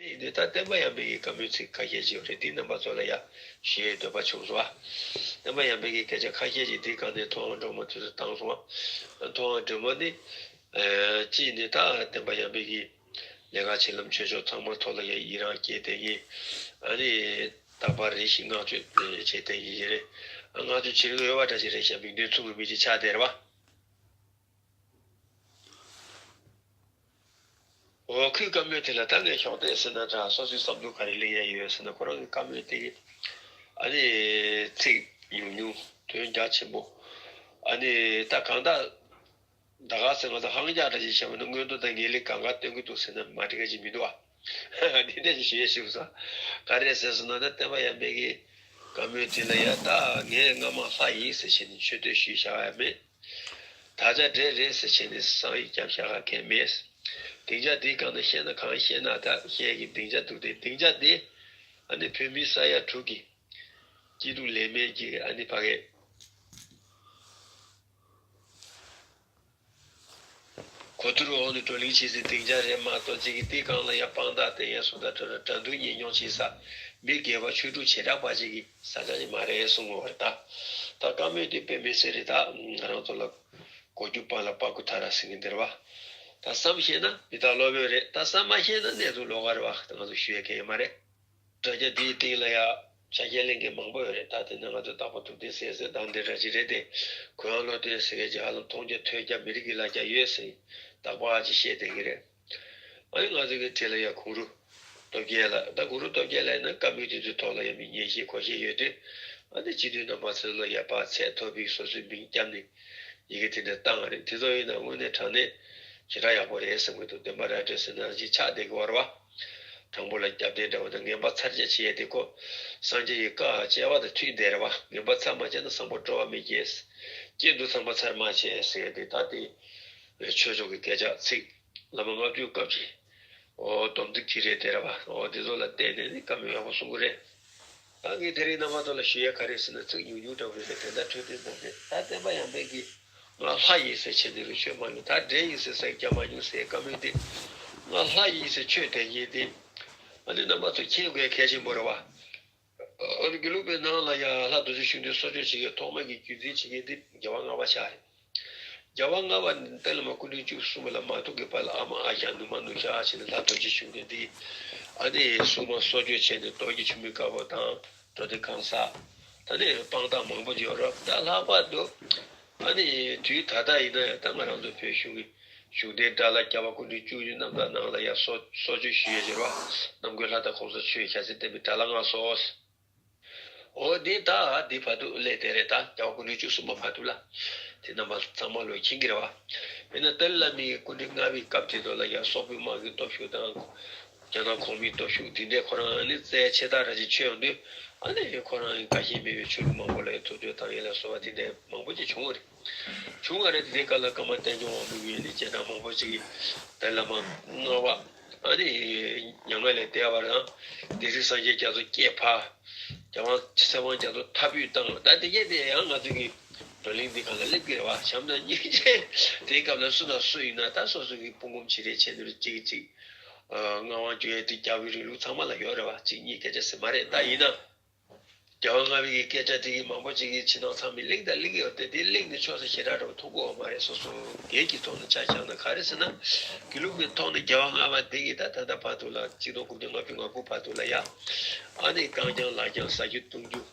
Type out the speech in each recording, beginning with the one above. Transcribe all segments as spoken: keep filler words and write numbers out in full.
ཡིན་དུས་ད་བསྟན་པ་ཡར་མར་གྱི་བཀའ་མོལ་ཚིག་ཁ་ཤས་ཅིག་ཡོད་རེད། དེ་རྣམ་པ་ཚོ་ལ་ཡ་ཞུ་ཡས་འདོད་པ་བྱུང་སོང་བ། བསྟན་པ་ཡར་མར་གྱི་སྐད་ཆ་ཁ་ཤས་ཅིག་དེའི་སྒང་ནས་མཐོང་བ་སྒྲོལ་མ་དུས་སུ་བཏང་སོང་བ། མཐོང་བ་སྒྲོལ་མ་ནི། ཨ། གཅིག་ནི་ད་བསྟན་པ་ཡར་མར་གྱི་ལས་ཀ་བྱེད་ལམ་ཆོས་ཕྱོགས་ཚང་མ་ཐོག་ལ་ཡ་ཡི་རང་སྐྱེས་བསྡད་མཁན། ཨ་ནི་རྟག་པར་རེ་ཞིག་བསྔགས་བརྗོད་བྱེད་བསྡད་མཁན་ཞིག་རེད། ཨ། བསྔགས་བརྗོད་བྱེད་ཀྱི་ཡོད་པ་འདྲ་ཞིག་རེད་ཤག་མིག་མདུན་ཚོར་བའི་མི་ཅིག་ཆགས་བསྡད་རེད་བ། འོ། ཁོའི་བཀའ་མོལ་དེ་ལ་ད་ངས་ཞོགས་ཏོག་ཟེར་ན་འདྲ། སོ་སོའི་བསམ་ཚུལ་ག་རེ་གླེང་ཡ་ཡོད་ཟེར་ན། ཁོ་རང་གི་བཀའ་མོལ་དེ་གི། ཨ་ནི་ཚིག་ཉུང་ཉུང་དོན་རྒྱ་ཆེན་པོ། ཨ་ནི་ད་གང་ལྟར་ད་ག་ཟེར་ང་ཚོ་ཧང་རྒྱག་འདྲ་ཞིག་བྱས་པ་ན། མངོན་མཐོ་དང་ངེས་ལེགས་གང་ག་སྟོན་གྱི་འདུག་ཟེར་ན་མ་འགྲིག་ག་ཅིག་མི་འདུག་ཨ། དེ་འདྲ་ཞིག་ཞུ་ཡས་ཞུ་ས། ག་རེ་ཟེར་སོང་ན། ད་བསྟན་པ་ཡར་མར་གྱི་བཀའ་མོལ་དེ་ལ་ཡ། ད་ངས་སྔ་མ་ལྷ་ཡིན་ཟེར་བྱས་ནས་མཆོད་བསྟོད་ཞུས་བཞག་ཡ་མེད། ད་ཆ་འདྲེ་རེད་ཟེར་བྱས་ནས་བསམ་ཡིག་བརྒྱབ་བཞག་ག་གལ་མེད། སྡིངས་ཆ་འདིའི་སྒང་ནས་བཤད་ན། གང་བཤད་ན་ད་བཤད་ཀྱི་སྡིངས་ཆ་འདུག་སྟེ། སྡིངས་ཆ་འདི་ཨ་ནི་བོད་མི་ས་ཡ་དྲུག་གི་སྐྱིད་སྡུག་ལས་མེད་ཀྱི། ཨ་ནི་ཕ་གི་གོ་ཐུར་འོག་ནས་བགྲོ་གླེང་བྱེད་སའི་སྡིངས་ཆ་རེད་མ་གཏོགས། གཅིག་གི་དེའི་སྒང་ལ་ཡ་དཔང་རྟགས་བསྟན་ཡ་སུ་དང་འགྲོ་ན་དགྲ་འདུལ་ཉེས་སྐྱོང་བྱེད་ས། མི་སྒེར་པ་ཆོས་དྲུག་བྱེ་བྲག་པ་ཅིག་གི་ས་ཆ་ཞིག་མ་རེད་གསུང་གི་ཡོད་རེད་ད། ད་བཀའ་མོལ་དེ་དཔེ་མི་སྲིད་རེད་ད། ང་རང་ཚོ་ལ་གོ་རྒྱུ་པ་ལ་པ་ཀུ་ཐ་ར་ཟེར་གྱི་འདིར་བ། ད་བསམ་ཤེས་ན་མི་རྟག་སློབ་དཔོན་རེད། ད་བསམ་མ་ཤེས་ན་གནས་ཚུལ་ལོགས་ཀ་རེད་བ། ད་ང་ཚོ་ཞུ་ཡས་གང་ཡང་མ་རེད། དྲ་རྒྱ་འདིའི་སྟེང་ལ་ཡ་ཆ་རྐྱེན་གླེང་མཁན་མང་པོ་ཡོད་རེད། ད་དེ་ནས་ང་ཚོ་རྟག་པར་ཐུབ་བསྟན་ཟེར་ཟེར་དང་འདི་འདྲ་ཅིག་རེད་དེ། གུ་ཡངས་བློ་བརྟན་ཟེར་མཁན་ཅིག་ཧ་ལམ་མཐོང་རྒྱ་ཐོས་རྒྱ་མི་རིགས་ཀྱི་ལ་རྒྱ་ཡོད་ཟེར་རྟག་པར་ཅིག་བཤད་བསྡད་ཀྱི་རེད། ཨ་ནི་ང་ཚོ་གི་དེ་ལ་ཡ་གུ་རུ་སྟོབས་རྒྱལ་ལགས། ད་གུ་རུ་སྟོབས་རྒྱལ་ལགས་ནི་བཀའ་མོལ་དེ་ཚོའི་ཐོག་ལ་ཡ་མི་ཉན་ཤེས་གོ་ཤེས་ཡོད་དུས། ཨ་ནི་སྤྱི་འཐུས་རྣམ་པ་ཚོ་ལ་ཡ་ཕར་ཚད་མཐོ་པོའི་སོ་སོའི་མིང་བརྒྱབ་ནས་ཡི་གེ་དེ་འདྲ་བཏང་བ་རེད། དེ་ཚོ་ཡིན་ན་དངོས་གནས་དྲང་གནས་ཞེ་དྲག་ཡག་པོ་རེད་བསམ་གྱི་འདུག་བདེན་པ་ར་སྤྲོད་ཟེར་ན་ཅིག་ཆགས་བསྡད་ཀྱི་ཡོད་རེད་བ། དྲང་པོ་ལ་སྐྱབས་བརྟན་འདྲ་བོ་དང་ངན་པ་ཚར་བཅད་བྱེད་ཡས་དེ་ཁོ་སངས་རྒྱས་ཀྱི་བཀའ་བཅས་པ་དང་མཐུན་བསྡད་རེད་བ། ངན་པ་ཚར་མ་བཅད་ན་བཟང་པོ་སྤྲོ་བ་མི་སྐྱེ། སྐྱེ་འདུག་ཚང་མ་ཚར་མ་བཅད་ཟེར་ཡས་དེ། ད་དེ་ཆོས་ཕྱོགས་ཀྱི་སྐད་ཆ་ཚིག་བླ་མ་ལྔ་བཅུ་སྐབས་ཀྱི། འོ། སྡོམ་ཚིག་ཅིག་རེད་དེ་རེད་བ། འོ། དེ་ཚོ་ལ་བརྟེན་ནས་ནི་བཀའ་མོལ་ཡག་པོ་གསུང་གི་རེད། ད་ངས་དེ་རིང་རྣམ་པ་ཚོ་ལ་ཞུ་ཡས་ག་རེ་ཟེར་ན། ཚིག་ཉུང་ཉུང་འདྲ་བོ་རེད་དེ། དེ་འདྲ་འཕྲོད་བསྟེན་འདྲ་རེད། ད་བསྟན་པ་ཡར་མར་གྱི་ང་ལྷ་ཡིན་ཟེར་བྱས་ནས་རུ་ཆོས་མ་ཡིན། ད་འདྲེ་ཡིན་ཟེར་ཟེར་རྒྱ་མ་ཡིན་ཟེར་བཀའ་མོལ་དེ། ང་ལྷ་ཡིན་ཟེར་ཆོས་དེ་ཡིན་དེ། ཨ་ནི་རྣམ་པ་ཚོ་མཁྱེན་དགོས་གལ་ཆེན་པོ་རེད་བ། ཨ་ནི་དགེ་ལུགས་པའི་ནང་ལ་ཡ་ལྷ་རྡོ་རྗེ་ཤུགས་ལྡན་གསོལ་མཆོད་བྱེད་མཁན་ཐོག་མ་གི་རྒྱུད་འཛིན་བྱེད་མཁན་དེ་རྒྱལ་བ་ལྔ་པ་ཆགས་རེད། རྒྱལ་བ་ལྔ་པ་ནི་ཏཱ་ལའི་བླ་མ་སྐུ་ཕྲེང་བཅུ་གསུམ་པ་ལ་མ་ཐུག་གི་བར་ལ་ཨ་མ་ཨ་ཞང་ནུ་མ་ནུ་ཞག་བྱས་ནས་ལྷ་རྡོ་རྗེ་ཤུགས་ལྡན་འདི། ཨ་ནི་སྲུང་མ་གསོལ་མཆོད་བྱས་ནས་རྡོ་རྗེ་ཆུ་མིག་དཀར་པོ་དང་འགྲོ་དོན་གང་ཟག་ད་ནི་དཔང་རྟགས་མང་པོ་ཡོད་རབས། ད་ལྷག་པར་དུ་ཨ་ནི་དུས་ད་ལྟ་ཡིན་ན་ཡང་ད་ང་རང་ཚོ་བོད་གཞུང་གི་གཞུང་འབྲེལ་དགྲ་ལྷ་རྒྱལ་བ་སྐུ་ཕྲེང་བཅུ་བཞི་རྣམ་ཐར་ནང་ལ་ཡ་གསོལ་གསོལ་མཆོད་ཞུ་ཡས་ཡོད་རེད་བ། རྣམ་ཀུན་ལྷ་དང་གོང་ས་མཆོད་ཞལ་ཟས་བསྟན་པའི་དགྲ་ལྷ་མངའ་གསོལ། འོ། འདི་ད་འདི་བར་དུ་སླེབས་བསྡད་རེད། ད་རྒྱལ་བ་སྐུ་ཕྲེང་བཅུ་གསུམ་པ་བར་དུ་ལ། དེ་རྣམ་པ་ཚང་མ་ལོས་མཁྱེན་གྱི་རེད་བ། ཡིན་ན་ཏཱ་ལའི་བླ་མའི་སྐུ་ཕྲེང་ལྔ་པའི་སྐབས་དེ་ཚོ་ལ་ཡང་སོག་པོའི་དམག་གི་སྟོབས་ཤུགས་དང་། རྒྱ་ནག་གོང་མའི་སྟོབས་ཤུགས་དེ་འདྲས་ཁོ་རང་ནི་རྩལ་ཆེ་དྲགས་ར་ཅིག་ཆོད་ཡོང་དུས། ཨ་ནི་ཁོ་རང་གི་དགའ་ཞེན་མེད་པའི་ཆོས་ལུགས་མང་པོ་ལ་ཡང་ཐུབ་ཚོད་བཏང་ཡས་ལ་སོགས་པ་དེ་འདྲས་མང་པོ་ཅིག་བྱུང་བ་རེད། བྱུང་བ་རེད་དེ། དེ་སྐབས་ལ་ཀརྨ་བསྟན་སྐྱོང་དབང་པོ་གིས་ནི་རྗེས་འབྲང་མང་པོ་ཅིག་གིས་ཏཱ་ལའི་བླ་མ་ལྔ་པ་ཨ་ནི་མྱ་ངན་ལས་འདས་པ་དང་། སྡེ་སྲིད་སངས་རྒྱས་རྒྱ་མཚོ་སྐྱེས་ཕ། རྒྱལ་དབང་ཚེ་དབང་རྒྱ་མཚོ་མཐའ་དབུས་བཏང་། ད་དེ་གས་དེ་ཡང་ང་ཚོ་གི་བགྲོ་གླེང་འདི་སྒང་ལ་སླེབས་ཀྱི་རེད་བ། བྱམས་དང་སྙིང་རྗེ་དེའི་སྐབས་ལ་སུ་དང་སུ་ཡིན་ན་ད་སོ་སོ་གི་སྤུ་འགོམ་བྱེད་རེས་བྱས་ནས་གཅིག་གིས་གཅིག་ཨ། མངའ་དབང་བསྒྱུར་ཡས་དེ་རྒྱལ་བའི་རིང་ལུགས་ཚང་མ་ལ་ཡོད་རེད་བ། གཅིག་གཉིས་སྐད་ཆ་ཟེར་མ་རེད། ད་ཡིན་ན་རྒྱལ་བ་ལྔ་པའི་གི་སྐད་ཆ་དེ་གི་མང་པོ་ཅིག་གི་ཕྱི་ནང་ཚང་མས་གླེང་དང་གླེང་གི་ཡོད་དེ། དེ་གླེང་ནས་ཆོག་ས་ཞེ་དྲག་འདྲ་བོ་མཐོང་གི་ཡོད་མ་རེད། སོ་སོ་སྒེར་གྱི་ཐོག་ནས་ཆ་བཞག་ན། ག་རེ་ཟེར་ན། དགེ་ལུགས་པའི་ཐོག་ནས་རྒྱལ་བ་ལྔ་པ་དེ་གི་ད་ད་ལྟ་བར་དུ་ལ་གཅིག་སྟོང་དགུ་བརྒྱ་ལྔ་བཅུ་ང་དགུ་བར་དུ་ལ་ཡ། ཨ་ནི་རྐང་རྐྱང་ལག་རྐྱང་ཟ་རྒྱུ་བཏུང་རྒྱུ།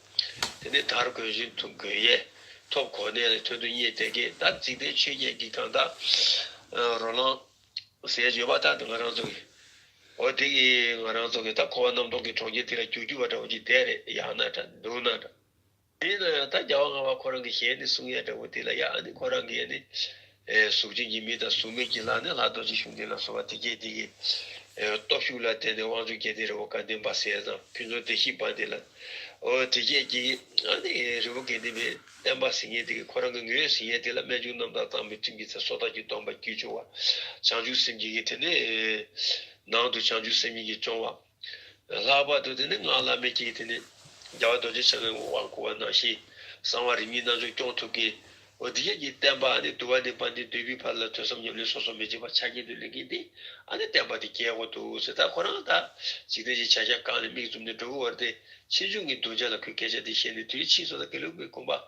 དེ་ནས་དར་གོས་གཞོན་ཐུབ་གོས་ཡས། ཐོབ་གོ་གནས་ལ་དོན་དུ་གཉེར་བསྡད་མཁན། ད་འཇིག་རྟེན་ཆོས་བརྒྱད་ཀྱི་གང་ལྟར་རོ་ལངས་ཟེར་ཡོད་པ། ད་ང་རང་ཚོ་གི། འོ། དེ་གི་ང་རང་ཚོ་གི་ད་འཁོར་བ་རྣམ་རྟོག་གི་གྲོང་ཁྱེར་དེ་ལ་རྒྱུག་རྒྱུག་པ་འདྲ་བོ་ཅིག་བསྡད་རེད། ཡག་ན་འདྲ་སྡུག་ན་འདྲ། ཡིན་ན་ཡང་ད་རྒྱལ་བ་ལྔ་པ་ཁོ་རང་གི་ཞལ་ནས་གསུང་ཡ་འདྲ་བོ་དེ་ལ་ཡ། ཨ་ནི་ཁོ་རང་གི་ཨ་ནི། ཨེ། གཟུགས་ཅན་གྱི་མི་དང་གཟུགས་མེད་ཀྱི་ལྷ་ནི་ལྷ་རྡོ་རྗེ་ཤུགས་ལྡན་ལ་སོགས་པ་དེ་གས་དེ་གི། ཨེ། སྟོབས་ཤུགས་ལ་བརྟེན་ནས་དབང་ཕྱུག་རྒྱལ་བསྟན་རི་བོ་དགའ་ལྡན་པ་ཟེར་ཡ་དང་། ཕུན་ཚོགས་བདེ་གཤེགས་དཔལ་ལྡན་ལ། འོ། དེ་གས་ཀྱི་ཨ་ནི་རི་བོ་དགེ་ལྡན་པའི་བསྟན་པ་ཟེར་མཁན་དེ་གི་ཁོ་རང་གི་ངོས་ཟིན་ཡས་དེ་ལ། རྨད་བྱུང་རྣམ་དག་གཙང་པའི་སྤྲིན་གྱི་ཚལ། སོ་ཐར་གྱི་སྡོམ་པ་རྒྱུད་སྦྱོར་བ། བྱང་ཆུབ་སེམས་ཀྱི་གི་དེ་ནི་ནང་དུ་བྱང་ཆུབ་སེམས་ཉིད་ཀྱིས་སྐྱོང་བ། ལྷག་པར་དུ་དེ་ནི་སྔགས་བླ་མེད་ཀྱི་དེ་ནི་རྒྱལ་བ་རྡོ་རྗེ་འཆང་གི་དབང་བསྐུར་བ་ནང་བཞིན་གསང་བ་རིམ་གཉིས་རྣལ་འབྱོར་སྐྱོང་ཐུབ་མཁན། འོ་དེ་གས་ཀྱི་བསྟན་པ་ཨ་ནི་དུ་བ་ནས་བ་འདི་འདུས་པའི་བར་ལ་ཐོས་བསམ་ཉམས་ལེན་སོ་སོ་མི་བྱེད་པར་ཆ་རྐྱེན་དུ་ལེན་མཁན་དེ་ཨ་ནི་བསྟན་པ་དེ་སྐྱེལ་དགོས་འདུག་ཟེར། ད་ཁོ་རང་ད་འཇིག་རྟེན་གྱི་བྱ་བཞག་གང་ལ་མིག་བཙུམ་ནས་འགྲོ་གི་བར་དེ་ཕྱིས་འབྱུང་གི་གདུལ་བྱ་ལ་ཁོས་སྐད་ཆ་དེ་བཤད་ནས་དུས་ཕྱིས་སུ་ད་དགེ་ལུགས་པའི་དགོངས་པ།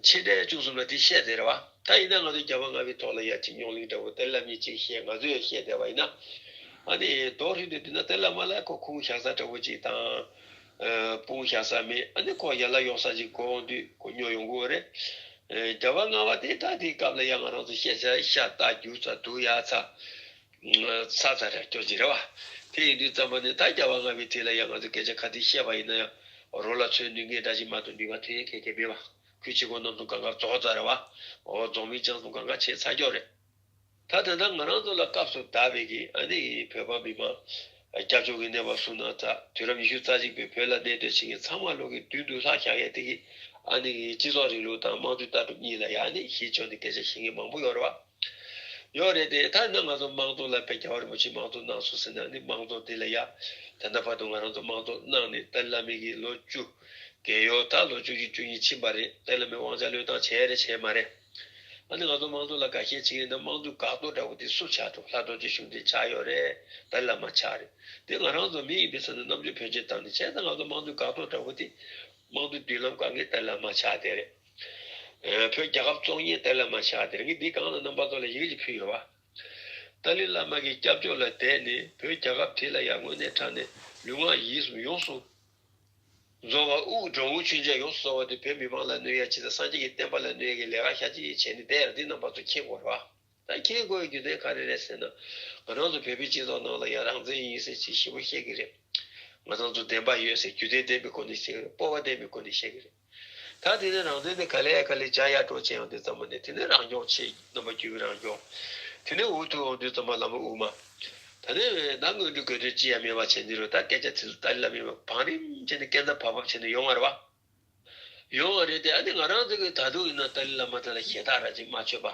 ཆེ་འབྲས་བཅུ་གསུམ་ལ་དེ་བཤད་དེ་རེད་བ། ད་ཡིན་ན་ང་ཚོ་རྒྱལ་བ་ལྔ་པའི་ཐོག་ལ་ཡ་གཅིག་རྙོག་གླེང་འདྲ་བོ་ཏཱ་ལའི་བླ་མས་གཅིག་བཤད། ང་ཚོས་ཡང་བཤད་བསྡད་པ་ཡིན་ན། ཨ་ནི་མདོར་བསྡུས་ཏེ་བསྡུས་ན་ཏཱ་ལའི་བླ་མ་ལ་ཁོ་ཁུངས་བཞག་ས་འདྲ་བོ་ཅིག་དང་། ཨ་དཔུང་བཞག་ས་མེད། ཨ་ནི་ཁོ་ཡན་ལག་གཡོག་ས་ཅིག་དགོས་འོང་དུས་ཁོ་སྨྱོ་ཡོང་གི་ཡོད་རེད། ཨ་རྒྱལ་བ་ལྔ་པ་དེ་ད་དེའི་སྐབས་ལ་ཡ་ང་རང་ཚོ་བཤད་བྱ་ཤ་སྟག་རྒྱུག་ཚ་འདུག་ཡ་ཚ། ཚ་ཚ་རེ་སྐྱོ་ཅིག་རེད་བ། དེ་ཡིན་དུས་ཙམ་པ་ནི་ད་རྒྱལ་བ་ལྔ་པའི་དུས་ལ་ཡ་ང་ཚོ་སྐད་ཆ་ག་དེ་བཤད་པ་ཡིན་ན་ཡང་རོ་ལ་ཚོས་ནུས་མཁན་འདྲ་ཞིག་མ་གཏོགས་ནུས་པ་ཐོན་ཡས་གལ་གལ་མེད་པ། ཁུལ་ཆེ་ཁོག་རྣམ་གསུམ་གང་ག་རྫོགས་ཚར་རེད་བ། འོ་རྫོང་མི་ཅང་གསུམ་གང་ག་བྱས་ཚར་སྐྱོ་རེད། ད་དེ་འདྲ་ང་རང་ཚོ་ལ་སྐབས་སུ་བདག་པའི་གི་ཨ་ནི་བོད་པ་མི་མང་སྐྱབས་བཅོལ་གྱི་གནས་བབ་བཟུང་ན་ཚ་དུས་རབས་ཉི་ཤུ་རྩ་གཅིག་པའི་བོད་ལ་གནས་སྡོད་བྱེད་མཁན་ཚང་མ་ལོག་གི་མདུན་དུ་ལྷག་བཞག་ཡས་དེ་གི་ཨ་ནི་སྤྱི་ཚོགས་རིང་ལུགས་དང་དམངས་གཙོའི་ལྟ་གྲུབ་གཉིས་ལ་ཡ་ཨ་ནི་གཞི་བཅོལ་ནས་སྐད་ཆ་བཤད་མཁན་མང་པོ་ཡོད་རེད་བ། ཡོད་རེད་དེ། ད་ནི་ང་ཚོ་དམངས་གཙོ་ལ་དཔེ་རྒྱལ་བ་རིན་པོ་ཆེས་དམངས་གཙོ་གནང་སོང་ཟེར་ན་ནི་དམངས་གཙོ་དེ་ལ་ཡ། ད་ལྟ་བར་དུ་ང་རང་ཚོ་དམངས་གཙོ་གནང་ནས་ཏཱ་ལའི་བླ་མའི་གི་ལོ་བཅུ། རྒས་ཡོལ་ད་ལོ་བཅུ་གཅིག་བཅུ་གཉིས་ཕྱིན་པ་རེད། ཏཱ་ལའི་བླ་མའི་དབང་ཆ་བློས་བཏང་བྱས་རེད་བྱས་མ་རེད། ཨ་ནི་ང་ཚོ་དམངས་གཙོ་ལ་དགའ་ཞེན་བྱེད་མཁན་དང་དམངས་གཙོའི་འགག་གཏོར་འདྲ་བོ་དེ་སུ་ཆགས་འདུག་ལྷ་རྡོ་རྗེ་ཤུགས་ལྡན་ཆགས་ཡོད་རེད། ཏཱ་ལའི་བླ་མ་ཆགས་རེད། དེ་ང་རང་ཚོ་མི་ཡིན་པའི་ས་ནས་རྣམ་དཔྱོད་བེད་སྤྱོད་བཏང་ནས་བྱས་ཙང་ང་ཚོ་དམངས་གཙོའི་འགག་གཏོར་འདྲ་བོ་དེ། དམངས་གཙོའི་མདུན་ལམ་བཀག་མཁན་ཏཱ་ལའི་བླ་མ་ཆགས་བསྡད་རེད། ཨ་བོད་རྒྱལ་ཁབ་བཙོང་མཁན་ཏཱ་ལའི་བླ་མ་ཆགས་བསྡད་རེད། ངས་འདི་སྒང་ལ་རྣམ་པ་ཚོ་ལ་ཡི་གེ་ཅིག་ཕུལ་ཡོད་པ། ཏཱ་ལའི་བླ་མ་གི་སྐྱབས་བཅོལ་ལ་བསྡད་ནས་བོད་རྒྱལ་ཁབ་དེ་ལ་ཡང་དངོས་གནས་དྲང་གནས་ལུས་ངག་ཡིད་གསུམ་ཡོངས་སུ་རྫོགས་པ་དབུགས་འགྲོ་འོང་ཆོས་འཆད་ཡོངས་སུ་རྫོགས་པ་དེ་བོད་མི་མང་ལ་གནོད་ཡ་ཅིག་དང་སངས་རྒྱས་ཀྱི་བསྟན་པ་ལ་གནོད་ཡ་གི་ལས་ཀ་ཤ་ཅིག་བྱས་ནས་བསྡད་ཡ་འདི་རྣམ་པ་ཚོ་མཁྱེན་དགོས་རེད་བ། ད་མཁྱེན་དགོས་ཡ་རྒྱུ་མཚན་ག་རེ་རེད་ཟེར་ན། ང་རང་ཚོ་བོད་པའི་སྤྱི་ཚོགས་ནང་ལ་ཡ་རང་བཙན་ཡིན་ཟེར་ཅིག་ཞེ་པོ་བཤད་ཀྱི་རེད། ང་རང་ཚོ་བདེན་པ་ཡོད་ཟེར་རྒྱུ་མཚན་ལྡན་པའི་སྒོ་ནས་བཤད་ཀྱི་རེད། སྤོབས་པ་ལྡན་པའི་སྒོ་ནས་བཤད་ཀྱི་རེད། ད་དེ་ནས་རང་བཙན་དེ་ག་ལེ་ག་ལེ་བྱ་ཡ་འགྲོ་བྱས་ཡོང་དུས་ཙམ་པ་ནས་དེ་ནས་རང་སྐྱོང་ཆེ་རྣམ་པ་རྒྱུད་ཀྱི་རང་སྐྱོང་། དེ་ནས་འུ་ཐུག་ཡོང་དུས་ཙམ་པ་བླ་མ་དབུ་མ། ད་ནས་ན་དངོས་གྲུབ་དགོས་དོན་ཅི་ཡང་མེད་པ་བྱས་ནས་རུ་ད་སྐད་ཆ་དེ་ཚོ་ཏཱ་ལའི་བླ་མས་བང་རིམ་བྱས་ནས་སྐད་འདར་བབ་བབ་བྱས་ནས་ཡོང་བ་རེད་བ། ཡོང་བ་རེད་དེ། ཨ་ནི་ང་རང་ཚོ་གི་ད་དུང་ཡིན་ན་ཏཱ་ལའི་བླ་མ་དེ་ལ་ཞེ་དྲག་ར་ཅིག་མ་ཆོད་པ།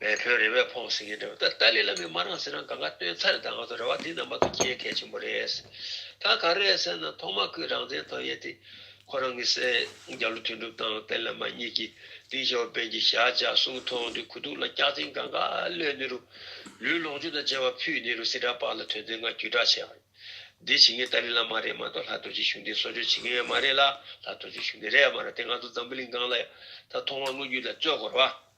བས་བོད་རེ་བས་ཕོངས་ཟེར་མཁན་འདྲ་བོ། ད་ཏཱ་ལའི་བླ་མས་མ་རང་ཟེར་རང་གང་ག་སྟོན་ཚར་རེད། ད་ང་ཚོ་རེ་བ་འདི་རྣམ་པ་ཚོ་མཁྱེན་གལ་ཆེན་པོ་རེད། ད་ག་རེ་རེད་ཟེར་ན་ཐོག་མ་ཁོས་རང་བཙན་ཐོབ་ཡས་དེ། ཁོ་རང་གི་སྲས་རྒྱ་ལོ་དོན་གྲུབ་དང་ཏཱ་ལའི་བླ་མ་གཉིས་ཀྱིས་ཏིང་ཞེ་པན་གྱི་ཞལ་ལྕགས་གསུང་མཐོང་དུས་གོ་ཐུག་ལ་སྐྱག་རྫུན་གང་ག་གློད་ནི་རུ། ལུས་ལོངས་སྤྱོད་དང་བཅས་པ་ཕུལ་ནི་རུ་སྲིད་དགྲ་པ་ལ་དོན་ཚན་ལྔ་བརྒྱུད་བསྒྲགས་བྱས་པ་རེད། འདི་བྱེད་མཁན་ཏཱ་ལའི་བླ་མ་རེད་མ་གཏོགས་ལྷ་རྡོ་རྗེ་ཤུགས་ལྡན་གསོ་སྐྱོང་བྱེད་མཁན་ཡང་མ་རེད་ལ། ལྷ་རྡོ་རྗེ་ཤུགས་ལྡན་རེད་ཡང་མ་རེད། དེ་ང་ཚོ་འཛམ་བུ་གླིང་སྒང་ལ་ཡང་ད་ཐོག་མར་དངོས་བརྒྱུད་ལ་རྩོད་དགོས་རེད་བ།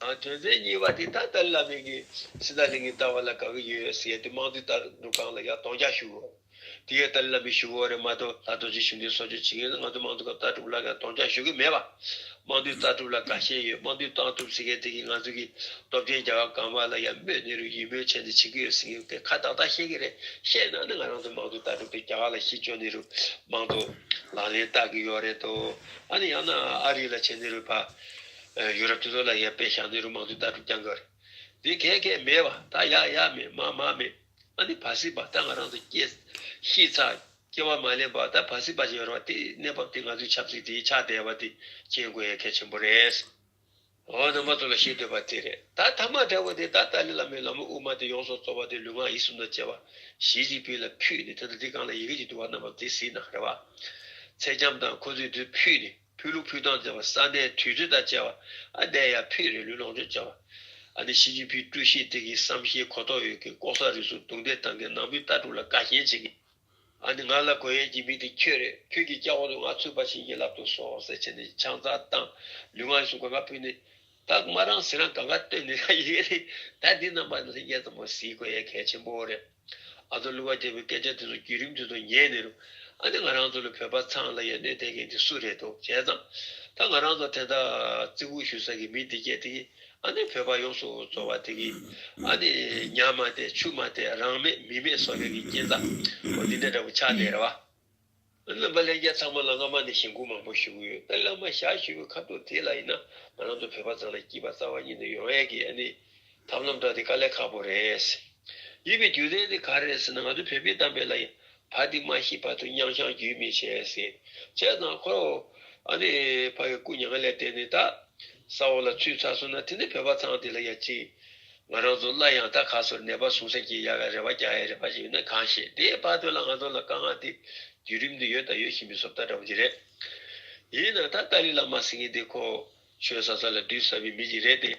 ཨ་དོན་ཚན་གཉིས་པ་དེ་ད་ཏཱ་ལའི་བླ་མས་ཀྱི་སྲིད་དང་ལྷན་གྱི་ལྟ་བ་ལ་དགའ་གི་ཡོད་ཟེར་ཡ་དེ་དམངས་གཙོའི་ལྟ་གྲུབ་སྒང་ལ་ཡང་སྡོང་རྒྱག་ཞུ་དགོས། དེ་ཡང་ཏཱ་ལའི་བླ་མས་ཞུ་དགོས་རེད་མ་གཏོགས་ལྷ་རྡོ་རྗེ་ཤུགས་ལྡན་གསོ་སྐྱོང་བྱེད་མཁན་ང་ཚོ་དམངས་གཙོའི་ལྟ་གྲུབ་ལ་ཡང་སྡོང་རྒྱག་ཞུ་གི་མེད་པ། དམངས་གཙོའི་ལྟ་གྲུབ་ལ་དགའ་ཞེན་ཡོད། དམངས་གཙོའི་ལྟ་གྲུབ་ཟེར་མཁན་དེ་གིས་ང་ཚོ་གི་སྟོབས་ཆེན་རྒྱལ་ཁབ་གང་མ་ལ་ཡང་དམོད་ནི་རུ་ཡིད་སྨོན་བྱས་ནས་བྱེད་ཀྱི་ཡོད་ཟེར་མཁན་དེ་ཁ་ཏག་ཏག་བཤད་ཀྱི་རེད། བཤད་ན་ནི་ང་རང་ཚོ་དམངས་གཙོའི་ལྟ་གྲུབ་དེ་རྒྱ་གར་ལ་གཞི་བཅོལ་ནི་རུ་དམངས་གཙོ་ལག་ལེན་བསྟར་གྱི་ཡོད་རེད་དོ། ཨ་ནི་ཡང་ན་ཨ་རི་ལ་བྱས་ནི་རུ་ཕ་ཡུ་རོབ་དེ་ཚོ་ལ་ཡང་དཔེ་བཞག་ནི་རུ་དམངས་གཙོའི་ལྟ་གྲུབ་རྐྱང་རྐྱང་རེད། དེ་གས་གས་མེད་པ་ད་ཡག་ཡག་མེད་མ་མ་མེད། ཨ་ནི་བ་སི་པ་ད་ང་རང་ཚོ་སྐྱེ་ཤི་ཚར། སྐྱེ་བ་མ་ལེན་པ་ད་བ་སི་པ་ཅིག་ཡོད་རེད་བ། དེ་གནས་བབ་དེ་ང་ཚོའི་ཆབ་སྲིད་དེ་ཆགས་བསྡད་པ་དེ་མཁྱེན་དགོས་ཡ་གལ་ཆེན་པོ་རེད། འོ་རྣམ་པ་ཚོ་ལ་བཤད་འདོད་པ་དེ་རེད། ད་ཐ་མ་འདྲ་བོ་དེ་ད་ཏཱ་ལའི་བླ་མའི་ལམ་དབུ་མ་དེ་ཡོངས་སུ་རྫོགས་པ་དེ་ལུས་ངག་ཡིད་གསུམ་དང་བཅས་པ་ཞི་ཅིན་ཕིང་ལ་ཕུལ་ནས། ད་ལྟ་འདི་སྒང་ལ་ཡི་གེ་ཅིག་འདུག་བ། རྣམ་པ་དེ་གཟིགས་གནང་རེད་བ། ཚེ་རྐྱང་དང་ཁོ་ཚོས་དེ་ཕུལ་ནས། ཕུལ་ལུགས་ཕུལ་སྟངས་བྱས་པ། ས་གནས་དུས་ཚོད་དང་བཅས་པ་ཨ་བསྡད་ཡ་ཕུལ་རེད། ལུས་ལོངས་སྤྱོད་བྱས་པ། ཨ་ནི་ཞི་ཅིན་ཕིང་ཀྲུའུ་ཞི་དེ་གི་བསམ་ཤེས་གོ་རྟོགས་ཡོད་མཁན། ལྐོག་ཟ་རུལ་སུངས་རྡུང་རྡེག་བཏང་མཁན། ནང་པའི་ལྟ་གྲུབ་ལ་དགའ་ཞེན་བྱེད་མཁན། ཨ་ནི་ང་ལ་དགོས་ཡས་ཀྱི་མི་དེ་ཁྱོད་རེད། ཁྱོད་ཀྱི་སྐྱབས་འོག་ཏུ་ང་ཚུད་པ་བྱིན་གྱིས་བརླབ་ཏུ་གསོལ་ཟེར་བྱས་ནས་ཆང་ས་བཏང་། ལུས་ངག་ཡིད་གསུམ་གང་ག་ཕུལ་ནས། ད་མ་རང་ཟེར་རང་གང་ག་བཏོན་ནས་ད་ཡི་གེ་རེད། ད་འདི་རྣམ་པ་ལྷན་རྒྱས་ཚང་མ་གཟིགས་དགོས་ཡས་གལ་ཆེན་པོ་རེད། ཨ་ཚོ་ཀླུ་པ་རྒྱལ་པོའི་སྐད་ཆ་དེ་ཚོ་བརྒྱུད་རིམ་དེ་ཚོ་ཉན་ནས་རུ། ཨ་ནི་ང་རང་ཚོ་ལ་བོད་པ་ཚང་ལ་ཡ་གནོད་བསྡད་མཁན་དེ་སུ་རེད་འདུག་བྱས་ཙང་། ད་ང་རང་ཚོ་དེ་འདྲ་བརྩི་བཀུར་ཞུ་ས་གི་མི་དེ་སྐད་དེ་གི་ཨ་ནི་བོད་པ་ཡོངས་སུ་རྫོགས་པ་དེ་གི་ཨ་ནི་ཉ་མ་དེ་ཆུ་མ་དེ་རང་མེད་མི་མེད་བཟོ་མཁན་གི་རྐྱེན་རྩ་འོ་འདི་འདྲ་འདྲ་པོ་ཆགས་བསྡད་རེད་བ། རྣམ་པ་ལྷན་རྒྱས་ཚང་མ་ལ་སྔ་མ་ནས་ཞེན་སྐུལ་མང་པོ་ཞུ་གི་ཡོད། ད་བླ་མ་ཞག་ཞུ་བའི་ཁ་ཐུག་དེ་ལ་ཡིན་ན་ང་རང་ཚོ་བོད་པ་ཚང་ལ་སྐྱིད་པ་རྩ་བ་ཉིད་ནས་ཡོང་ཡས་ཀྱི་ཨ་ནི་ཐབས་ལམ་འདྲ་དེ་དཀའ་ལས་ཁག་པོ་རེད། ཡིན་པའི་རྒྱུ་མཚན་དེ་ག་རེ་རེད་ཟེར་ན། ང་ཚོ་བོད་པའི་གཏམ་དཔེ་ལ་ཡིན། བ་འདི་མ་ཤི་བར་དུ་མཉམ་བཞག་རྒྱུན་མི་འཆད་ཟེར། བྱས་ཙང་ཁོ་ཨ་ནི་ཕ་གི་སྐུ་མྱ་ངན་ལས་འདས་ནས་ད་ས་འོག་ལ་ཚུད་ཚར་སོང་ན། དེ་ནི་བོད་པ་ཚང་དེ་ལ་ཡ་གཅིག་ང་རང་ཚོ་སླར་ཡང་ད་ག་སོར་ནད་པ་ཟུངས་ས་ཀྱི་ཡག་ཡག་རེ་བ་རྒྱག་ཡག་རེ་བ་ཞིག་ཡོད་ན་གང་ཤེས། དེའི་བར་དུ་ལ་ང་ཚོ་ལ་དཀའ་ངལ་དེ་བརྒྱུད་རིམ་དུ་ཡོད་དང་ཡོད་བཞིན་པའི་བཟོ་ལྟ་འདྲ་བོ་ཅིག་རེད། ཡིན་ན་ད་ཏཱ་ལའི་བླ་མ་ཟེར་མཁན་དེ་ཁོ་ ཆོས་ས་ས་ལ་བདུད་ཟ་བའི་མི་ཅིག་རེད་དེ།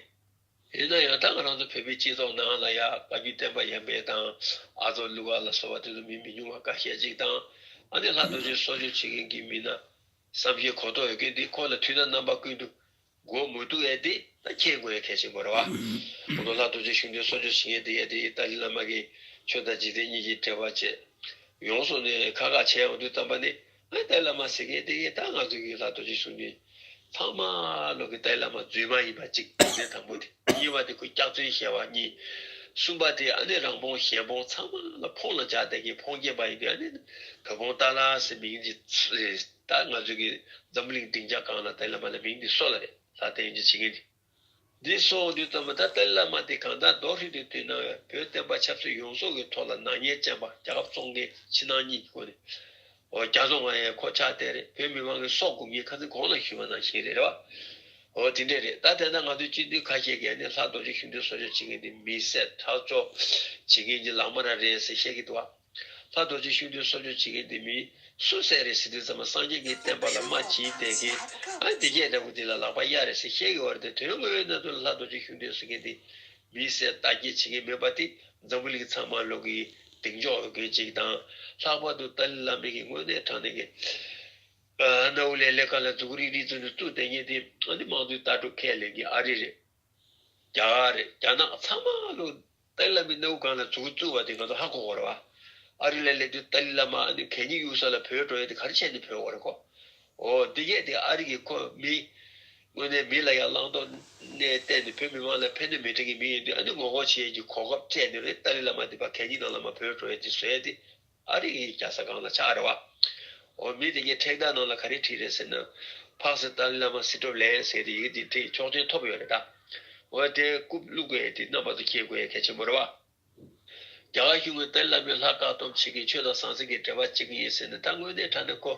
ཡིན་ན་ཡང་ད་ང་རང་ཚོ་བོད་པའི་སྤྱི་ཚོགས་ནང་ལ་ཡ་བཀའ་བརྒྱུད་བསྟན་པ་ཡར་འཕེལ་དང་ཨ་ཚོགས་ཀླུ་མཁར་ལ་སོགས་པ་དེ་ཚོ་མི་མི་ཉུང་བ་ཁ་ཤས་ཅིག་དང་ཨ་ནི་ལྷ་རྡོ་རྗེ་གསོལ་མཆོད་བྱེད་མཁན་གྱི་མི་སྣ་བསམ་ཤེས་གོ་རྟོགས་ཡོད་མཁན་འདི་ཁོ་ལ་དུས་དང་རྣམ་པ་ཀུན་ཏུ་མགོ་མ་ཐུག་ཡས་དེ་ད་མཁྱེན་དགོས་ཡས་གལ་ཆེན་པོ་རེད་བ། ཁོང་ཚོ་ལྷ་རྡོ་རྗེ་གཞུང་འདི་གསོལ་མཆོད་བྱེད་མཁན་དེ་ཡས་དེ་ཏཱ་ལའི་བླ་མ་གིས་ཆོས་དང་འཇིག་རྟེན་གཉིས་ཀྱི་འབྲེལ་བ་བཅད། ཡོངས་སུ་ནས་ཁ་ཁ་བྱས་ཡོང་དུས་ཙམ་པ་ནི་ཨ་ཏཱ་ལའི་བླ་མ་ཟེར་མཁན་དེ་ད་ང་ཚོ་གི་ལྷ་རྡོ་རྗེ་གཞུང་འདི་ཚང་མ་ལོག་གི་ཏཱ་ལའི་བླ་མ་རྫུན་མ་ཡིན་པ་གཅིག་དེ་དང་པོ་དེ། གཉིས་པ་དེ་ཁོ་སྐྱག་རྫུན་བཤད་པ་གཉིས། གསུམ་པ་དེ་ཨ་ནི་རང་དཔུང་གཞན་དཔུང་ཚང་མ་ལ་ཕོངས་ལ་འཇགས་བསྡད་མཁན་ཕོངས་སྐྱེས་པ་ཡིན་དུས་ཨ་ནི་བོད་དཔུང་ཏཱ་ལ་ཟེར་མིང་འདི་ད་ང་ཚོ་གི་འཛམ་བུ་གླིང་སྡིངས་ཆ་སྒང་ལ་ཏཱ་ལའི་བླ་མ་ལ་མིང་འདི་གསོལ་ལ་རེད། ལྷ་རྟེན་འདི་བྱེད་མཁན་འདི། འདི་སོང་དུས་ཙམ་པ་ད་ཏཱ་ལའི་བླ་མ་དེ་གང་ལྟར་མདོ་ཧྲིལ་དུ་བསྡུས་ན་བོད་བསྟན་པ་ཆབ་སྲིད་ཡོངས་རྫོགས་ཀྱི་ཐོག་ལ་ནག་ཉེས་ཅན་པ་རྒྱལ་ཁབ་བཙོང་མཁན་ཕྱི་ནང་གཉིས་ཀྱི་སྒོ་ནས་འོ་རྒྱ་བཙོང་བ་ཡང་ཁོ་ཆགས་བསྡད་རེད། བོད་མི་མང་གི་སྲོག་སྐུམ་མཁན་ཁ་སང་གོང་ལ་ཞུས་པ་ནང་བཞིན་རེད་རེད་བ། འོ་དེ་འདྲས་རེད། ད་དེ་ན་ང་ཚོའི་སྤྱི་འཐུས་ཁ་ཤས་ཀྱིས་ནི་ལྷ་རྡོ་རྗེ་གཞུང་འདི་གསོལ་མཆོད་བྱེད་མཁན་འདི་མི་བསད་ཁྲག་སྦྱོར་བྱེད་མཁན་གྱི་ལག་དམར་རེད་ཟེར་བཤད་ཀྱི་འདུག་བ། ལྷ་རྡོ་རྗེ་གཞུང་འདི་གསོལ་མཆོད་བྱེད་མཁན་འདི་མི་སུ་བསད་རེད་ཟེར་དུས་ཙམ་པ་སངས་རྒྱས་ཀྱི་བསྟན་པ་ལ་རྨ་བྱིན་བསྡད་མཁན་ཨ་འདི་སྐད་འདྲ་པོ་འདི་ལ་ལག་པ་གཡར་རེད་ཟེར་བཤད་ཀྱི་ཡོད་རེད་དེ། དོན་དངོས་ཡོད་གནས་ཚུལ་ལ་ལྷ་རྡོ་རྗེ་གཞུང་འདི་ཟེར་མཁན་འདི་མི་བསད་རྟ་འགྱེལ་བྱེད་མཁན་མིན་པ་དེ་འཛམ་བུ་གླིང་ཚང་མ་ལོག་གི་གདེང་འཇོག་ཡོད་མཁན་ཅིག་དང་ལྷག་པར་དུ་ཏཱ་ལའི་བླ་མ་གི་དངོས་གནས་དྲང་གནས་ཀྱི་ཨ་སྣ་བུག་ལས་ལས་ཀ་ལ་མཛུ་གུ་རིལ་རིལ་བཙུགས་ནས་བཙུགས་བསྡད་མཁན་དེ་ཨ་ནི་དམངས་གཙོའི་ལྟ་གྲུབ་ཁས་ལེན་མཁན་ཨ་རི་རེད། རྒྱ་གར་རེད། རྒྱ་ནག་ཚང་མ་ལོ་ཏཱ་ལའི་བླ་མའི་སྣ་བུག་སྒང་ལ་མཛུ་གུ་བཙུགས་པ་དེ་ང་ཚོ་ཧ་གོ་གོ་རེད་བ། ཨ་རི་ལ་སླེབས་དུས་ཏཱ་ལའི་བླ་མ་ཨ་ནི་གད་སྙིགས་གཡུག་ས་ལ་བྲོས་འགྲོ་ཡས་དེ་ག་རེ་བྱས་ནས་བྲོས་ཡོད་རེད་ཁོ། འོ་འདི་གས་དེ་ཨ་རི་གི་ཁོ་མི་དངོས་གནས་མི་ལ་ཡང་བླང་དོར་གནས་བསྟན་ནས་བོད་མི་མང་ལ་ཕན་གནོད་མི་འཕྲད་མཁན་མི་ཡིན་དུས་ཨ་ནི་ངོ་རྒོལ་བྱེད་ཡས་ཀྱི་གོ་སྐབས་སྤྲད་ནས་རེད། ཏཱ་ལའི་བླ་མ་དེ་ཕར་གད་སྙིགས་ནང་ལ་མར་བྲོས་འགྲོ་ཡས་དེ་བཟོ་ཡས་དེ། ཨ་རི་ཡི་རྒྱལ་ས་སྒང་ལ་ཆགས་རེད་བ། འོ་མི་དེ་གས་ཁྲིག་ཐག་ནང་ལ་ག་རེ་བྲིས་རེད་ཟེར་ན། འཕགས་སྲས་ཏཱ་ལའི་བླ་མ་སྲིད་སྒྲུབ་ལེགས་ཟེར་དེ་ཡི་གེ་དེ་ཁྲིད་ཆོག་མཆན་ཐོབ་ཡོད་རེད་ད། འོ་དེ་རྐུབ་བླུག་དགོས་ཡས་དེ་རྣམ་པ་ཚོ་མཁྱེན་དགོས་ཡས་གལ་ཆེན་པོ་རེད་བ། རྒྱ་གར་གཞུང་གིས་ཏཱ་ལའི་བླ་མས་ལྷ་བཀའ་སྡོམ་བྱེད་མཁན་ཆོས་དང་ཟང་ཟིང་གི་འབྲེལ་བ་བྱེད་ཀྱི་ཡིན་ཟེར་ནས་ད་དངོས་གནས་དྲང་གནས་ཁོ་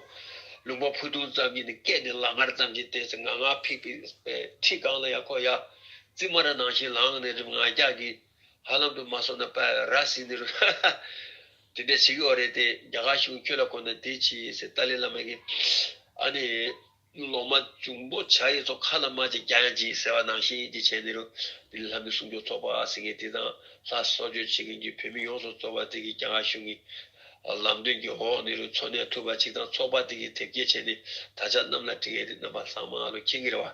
ལུང་པ་ཕུ་ཐུང་ཙམ་གྱིས་ནི་སྐད་ནི་ལག་ངར་ཙམ་གྱིས་བལྟས་ཚེ་ངར་ངར་ཕིག་ཕིག་ཁྲིད་སྒང་ལ་ཡ་ཁོ་ཡ་རྩིབ་མར་ནང་བཞིན་ལངས་ནས་རིམ་ང་རྒྱག་གི་ཧ་ལམ་དུ་མ་སོང་ན་པ་ར་ཟིན་ནི་རུ། དེ་འདྲ་བྱེད་ཀྱི་ཡོད་རེད་དེ། རྒྱ་གར་གཞུང་ཁྱོད་ལ་གོ་ན་དེ་ཅི་ཡིན་ཟེར་ཏཱ་ལའི་བླ་མ་གིས་ཨ་ནི་ལོག་སྨྲ་འབྱུང་པོ་བྱ་ཡི་ཚོ་ཁ་ལ་རྨ་ཅིག་རྒྱག་ཡང་ཅི་ཟེར་བ་ནང་བཞིན་དེ་བྱས་ནི་རུ། དེ་ལྷ་མི་སྲུང་སྐྱོབ་ཚོགས་པ་ཟེར་མཁན་དེ་དང་ལྷ་གསོལ་མཆོད་བྱེད་མཁན་གྱི་བོད་མི་ཡོངས་སུ་རྫོགས་པ་དེ་གིས་རྒྱ་གར་གཞུང་གི་ལམ་སྟོན་གྱི་འོག་ནི་རུ་འཚོ་གནས་ཐུབ་པ་ཅིག་དང་ཚོགས་པ་དེ་གིས་དེབ་སྐྱེལ་བྱས་ནས་ད་ཆ་གནམ་ལ་བསྒྲིགས་ཡས་དེ་རྣམ་པ་ཚང་མ་ལོ་མཁྱེན་གྱི་རེད་བ།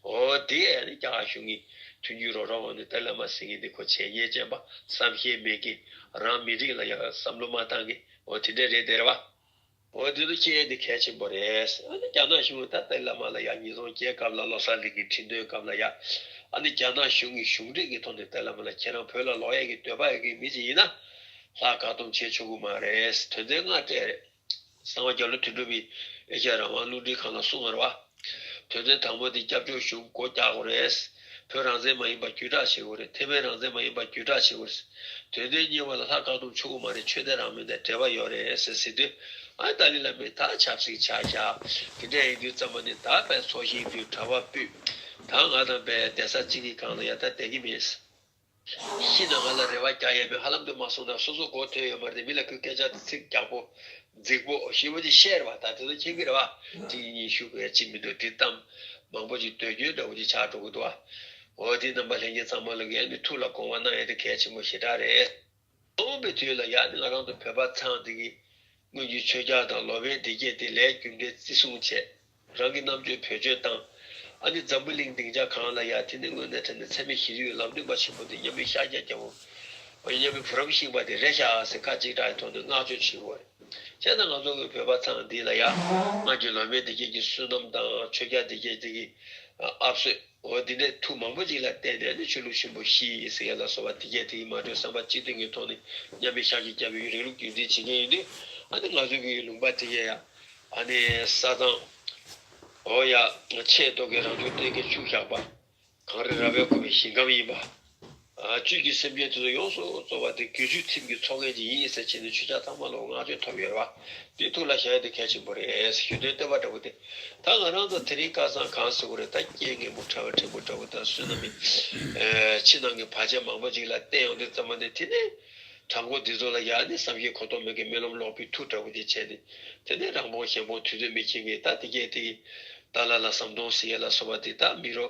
འོ་དེ་ཡང་ནི་རྒྱ་གར་གཞུང་གི་མཐུན་འགྱུར་རོགས་རམ་འོག་ནས་ཏཱ་ལའི་བླ་མ་ཟེར་མཁན་དེ་ཁོ་བྱས་ཉེས་ཅན་པ་བསམ་ཤེས་མེད་མཁན་རང་མི་རིགས་ལ་ཡང་བསམ་བློ་མ་བཏང་མཁན་འོ་དེ་འདྲ་རེད་དེ་རེད་བ། འོ་དེ་ཚོ་ཁྱེད་དེ་གལ་ཆེན་པོ་རེད། ཨ་ནི་རྒྱ་ནག་གཞུང་ད་ཏཱ་ལའི་བླ་མ་ལ་ཡང་ཉིས་སྟོང་བརྒྱད་སྐབས་ལ་བློ་བཟང་གླིང་གི་ཁྲི་འདོན་སྐབས་ལ་ཡ་ཨ་ནི་རྒྱ་ནག་གཞུང་གི་གཞུང་འབྲེལ་གྱི་ཐོག་ནས་ཏཱ་ལའི་བླ་མ་ལ་ཁྱེད་རང་བོད་ལ་ལོག་ཡས་ཀྱི་འདོད་པ་ཡོད་མཁན་མི་ཅིག་ཡིན་ན་ལྷ་བཀའ་སྡོམ་བྱེད་ཆོག་གི་མ་རེད། དོན་ཚན་ལྔ་སྤྲད་རེད། གསང་བ་རྒྱ་ལོ་དོན་གྲུབ་པའི་ཨེ་ཤ་ཡ་རང་དབང་རླུང་འཕྲིན་ཁང་ལ་གསུངས་པ་རེད་བ། དོན་ཚན་དང་པོ་དེ་སྐྱབས་བཅོལ་གཞུང་སྒོ་རྒྱག་དགོས་རེད། བོད་རང་བཙན་མ་ཡིན་པ་བརྒྱུད་བསྒྲགས་བྱེད་དགོས་རེད། ཐེ་ཝན་རང་བཙན་མ་ཡིན་པ་བརྒྱུད་བསྒྲགས་བྱེད་དགོས་རེད། དོན་ཚན་གཉིས་པ་ལ་ལྷ་བཀའ་སྡོམ་ཆོག་གི་མ་རེད། ཆོས་དད་རང་མོས་དང་འབྲེལ་བ་ཡོད་རེད་ཟེར་ཟེར་དུས་ཨ་ཏཱ་ལའི་བླ་མས་ད་ཆབ་སྲིད་ཆགས་བཞག་དེ་འདྲ་ཡིན་དུས་ཙམ་པ་ནི་ད་དཔེ་ཚོགས་ཞིང་དུས་གྲྭ་པ་སྤུས་ད་ང་དང་དཔེ་བསྡད་ས་གཅིག་གི་སྒང་ལ་ཡ་ད་བསྡད་ཀྱི་མེད། ཤི་ན་ང་ལ་རེ་བ་རྒྱག་ཡས་མེད། ཧ་ལམ་དུ་མ་སོང་ན་སོ་སོ་གོ་ཐོས་ཡོད་མ་རེད། མི་ལ་ཁོས་སྐད་ཆ་དེ་ཚིག་རྒྱག་པོ་རྫིག་པོ་ཞེ་པོ་ཅིག་བཤད་རེད་བ། ད་དེ་ཚོ་མཁྱེན་གྱི་རེད་བ། གཅིག་གཉིས་ཞུ་དགོས་ཡ་གཅིག་མི་འདུག་དེ་གཏམ་མང་པོ་ཅིག་འདོད་རྒྱུ་འདྲ་བོ་ཅིག་ཆགས་འགྲོ་གི་འདུག་བ། འོ་དེ་རྣམ་པ་ལྷན་རྒྱས་ཚང་མ་ལ་ངས་ནི་ཐུགས་ལ་དགོངས་པ་གནང་ཡ་དེ་གལ་ཆེན་པོ་ཞེ་དྲག་རེད། སྟོན་པའི་དུས་ལ་ཡ་ནི་ང་རང་ཚོ་བོད་པ་ཚང་འདི་གི་སྔོན་གྱི་ཆོས་རྒྱལ་དང་ལོ་པཎ་སྡེ་བརྒྱད་དེ་ལས་རྒྱུ་འབྲས་བརྩི་སྲུང་བྱས། རང་གི་རྣམ་དཔྱོད་བེད་སྤྱོད་བཏང་། ཨ་ནི་འཛམ་བུ་གླིང་སྡིངས་ཆ་གང་ལ་ཡ་དེ་ནི་དངོས་གནས་དྲང་གནས་འཚེ་མེད་ཞི་བདེའི་ལམ་སྟོན་པ་ཆེན་པོ་དེ་མཉམ་མེད་ཤཱཀྱ་རྒྱལ་པོ། མཉམ་མེད་བུ་རམ་ཤིང་པ་དེ་རེད་ཤག་ཟེར་ཁ་གཅིག་གྲགས་ཐོག་ནས་བསྔགས་བརྗོད་བྱེད་དགོས་རེད། བྱས་ན་ང་ཚོ་གི་བོད་པ་ཚང་འདི་ལ་ཡ་སྔར་གྱི་ལོ་པཎ་སྡེ་བརྒྱད་ཀྱི་བསོད་ནམས་དང་ཆོས་རྒྱལ་སྡེ་བརྒྱད་དེ་གི་ཨ་ཨབ་སོད། འོ་འདི་འདྲའི་ཐུགས་མང་པོ་ཅིག་ལ་བརྟེན་ནས་ནི་ཆོས་ལུགས་ཆེན་པོ་བཞི་ཟེར་ཡ་ལ་སོགས་པ་དེ་གས་དེ་ཡིན་མ་གཏོགས་བསམ་པ་གཅིག་མཐུན་གྱི་ཐོག་ནས་མཉམ་མེད་ཤཱཀྱ་རྒྱལ་པོའི་རིང་ལུགས་རྒྱུན་འཛིན་བྱེད་མཁན་ཡིན་དུས་ཨ་ནི་ང་ཚོ་གི་ལུང་པ་དེ་གས་ཡ་ཨ་ནི་ས་གཙང་འོ་ཡ་ཆེས་ཐོག་གི་རང་བྱུང་གཏེར་གྱི་ཆུ་བཞག་པ་གངས་རི་ར་བས་བསྐོར་བའི་ཞིང་ཁམས་ཡིན་པ། ཨ་བཅུད་ཀྱི་སེམས་ཅན་དེ་ཚོ་ཡོངས་སུ་རྫོགས་པ་དེ་རྒྱུད་ཚུལ་ཁྲིམས་ཀྱི་ཚོགས་རྒྱན་ཅིག་ཡིན་ཟེར་བྱས་ནས་ཆོས་ཆ་ཚང་མ་ལ་བསྔགས་བརྗོད་ཐོབ་ཡོད་རེད་བ། འདི་ཐུགས་ལ་བཞག་ཡ་དེ་གལ་ཆེན་པོ་རེད། ཞུ་དོན་བསྟན་པ་འདྲ་བོ་དེ། ད་ང་རང་ཚོ་དེ་རིང་ཁ་སང་གང་ཟེར་དགོས་རེད། ད་རྐྱེན་ངན་པོ་གྲྭ་པ་ཕྲན་བུ་འདྲ་བོ་དང་བསོད་ནམས་མེད། ཕྱི་ནང་གི་བར་ཆད་མང་པོ་ཅིག་ལ་བརྟེན་ཡོང་དུས་ཙམ་པ་ནས་དེ་ནས་གྲྭ་མགོ་འདི་ཚོ་ལ་ཡ་ནི་བསམ་ཤེས་གོ་རྟོགས་མེད་མཁན་སྨོན་ལམ་ལོག་པའི་མཐུ་འདྲ་བོ་དེ་བྱས་ནས་དེ་ནས་རང་དཔུང་གཞན་དཔུང་དུས་ཚོད་མི་ཁྱེར་མཁན་ད་དེ་གས་དེ་གི་ ཏཱ་ལ་ལ་ཟམ་གདོང་ཟེར་ཡས་ལ་སོགས་པ་དེ་ད་མི་རོ།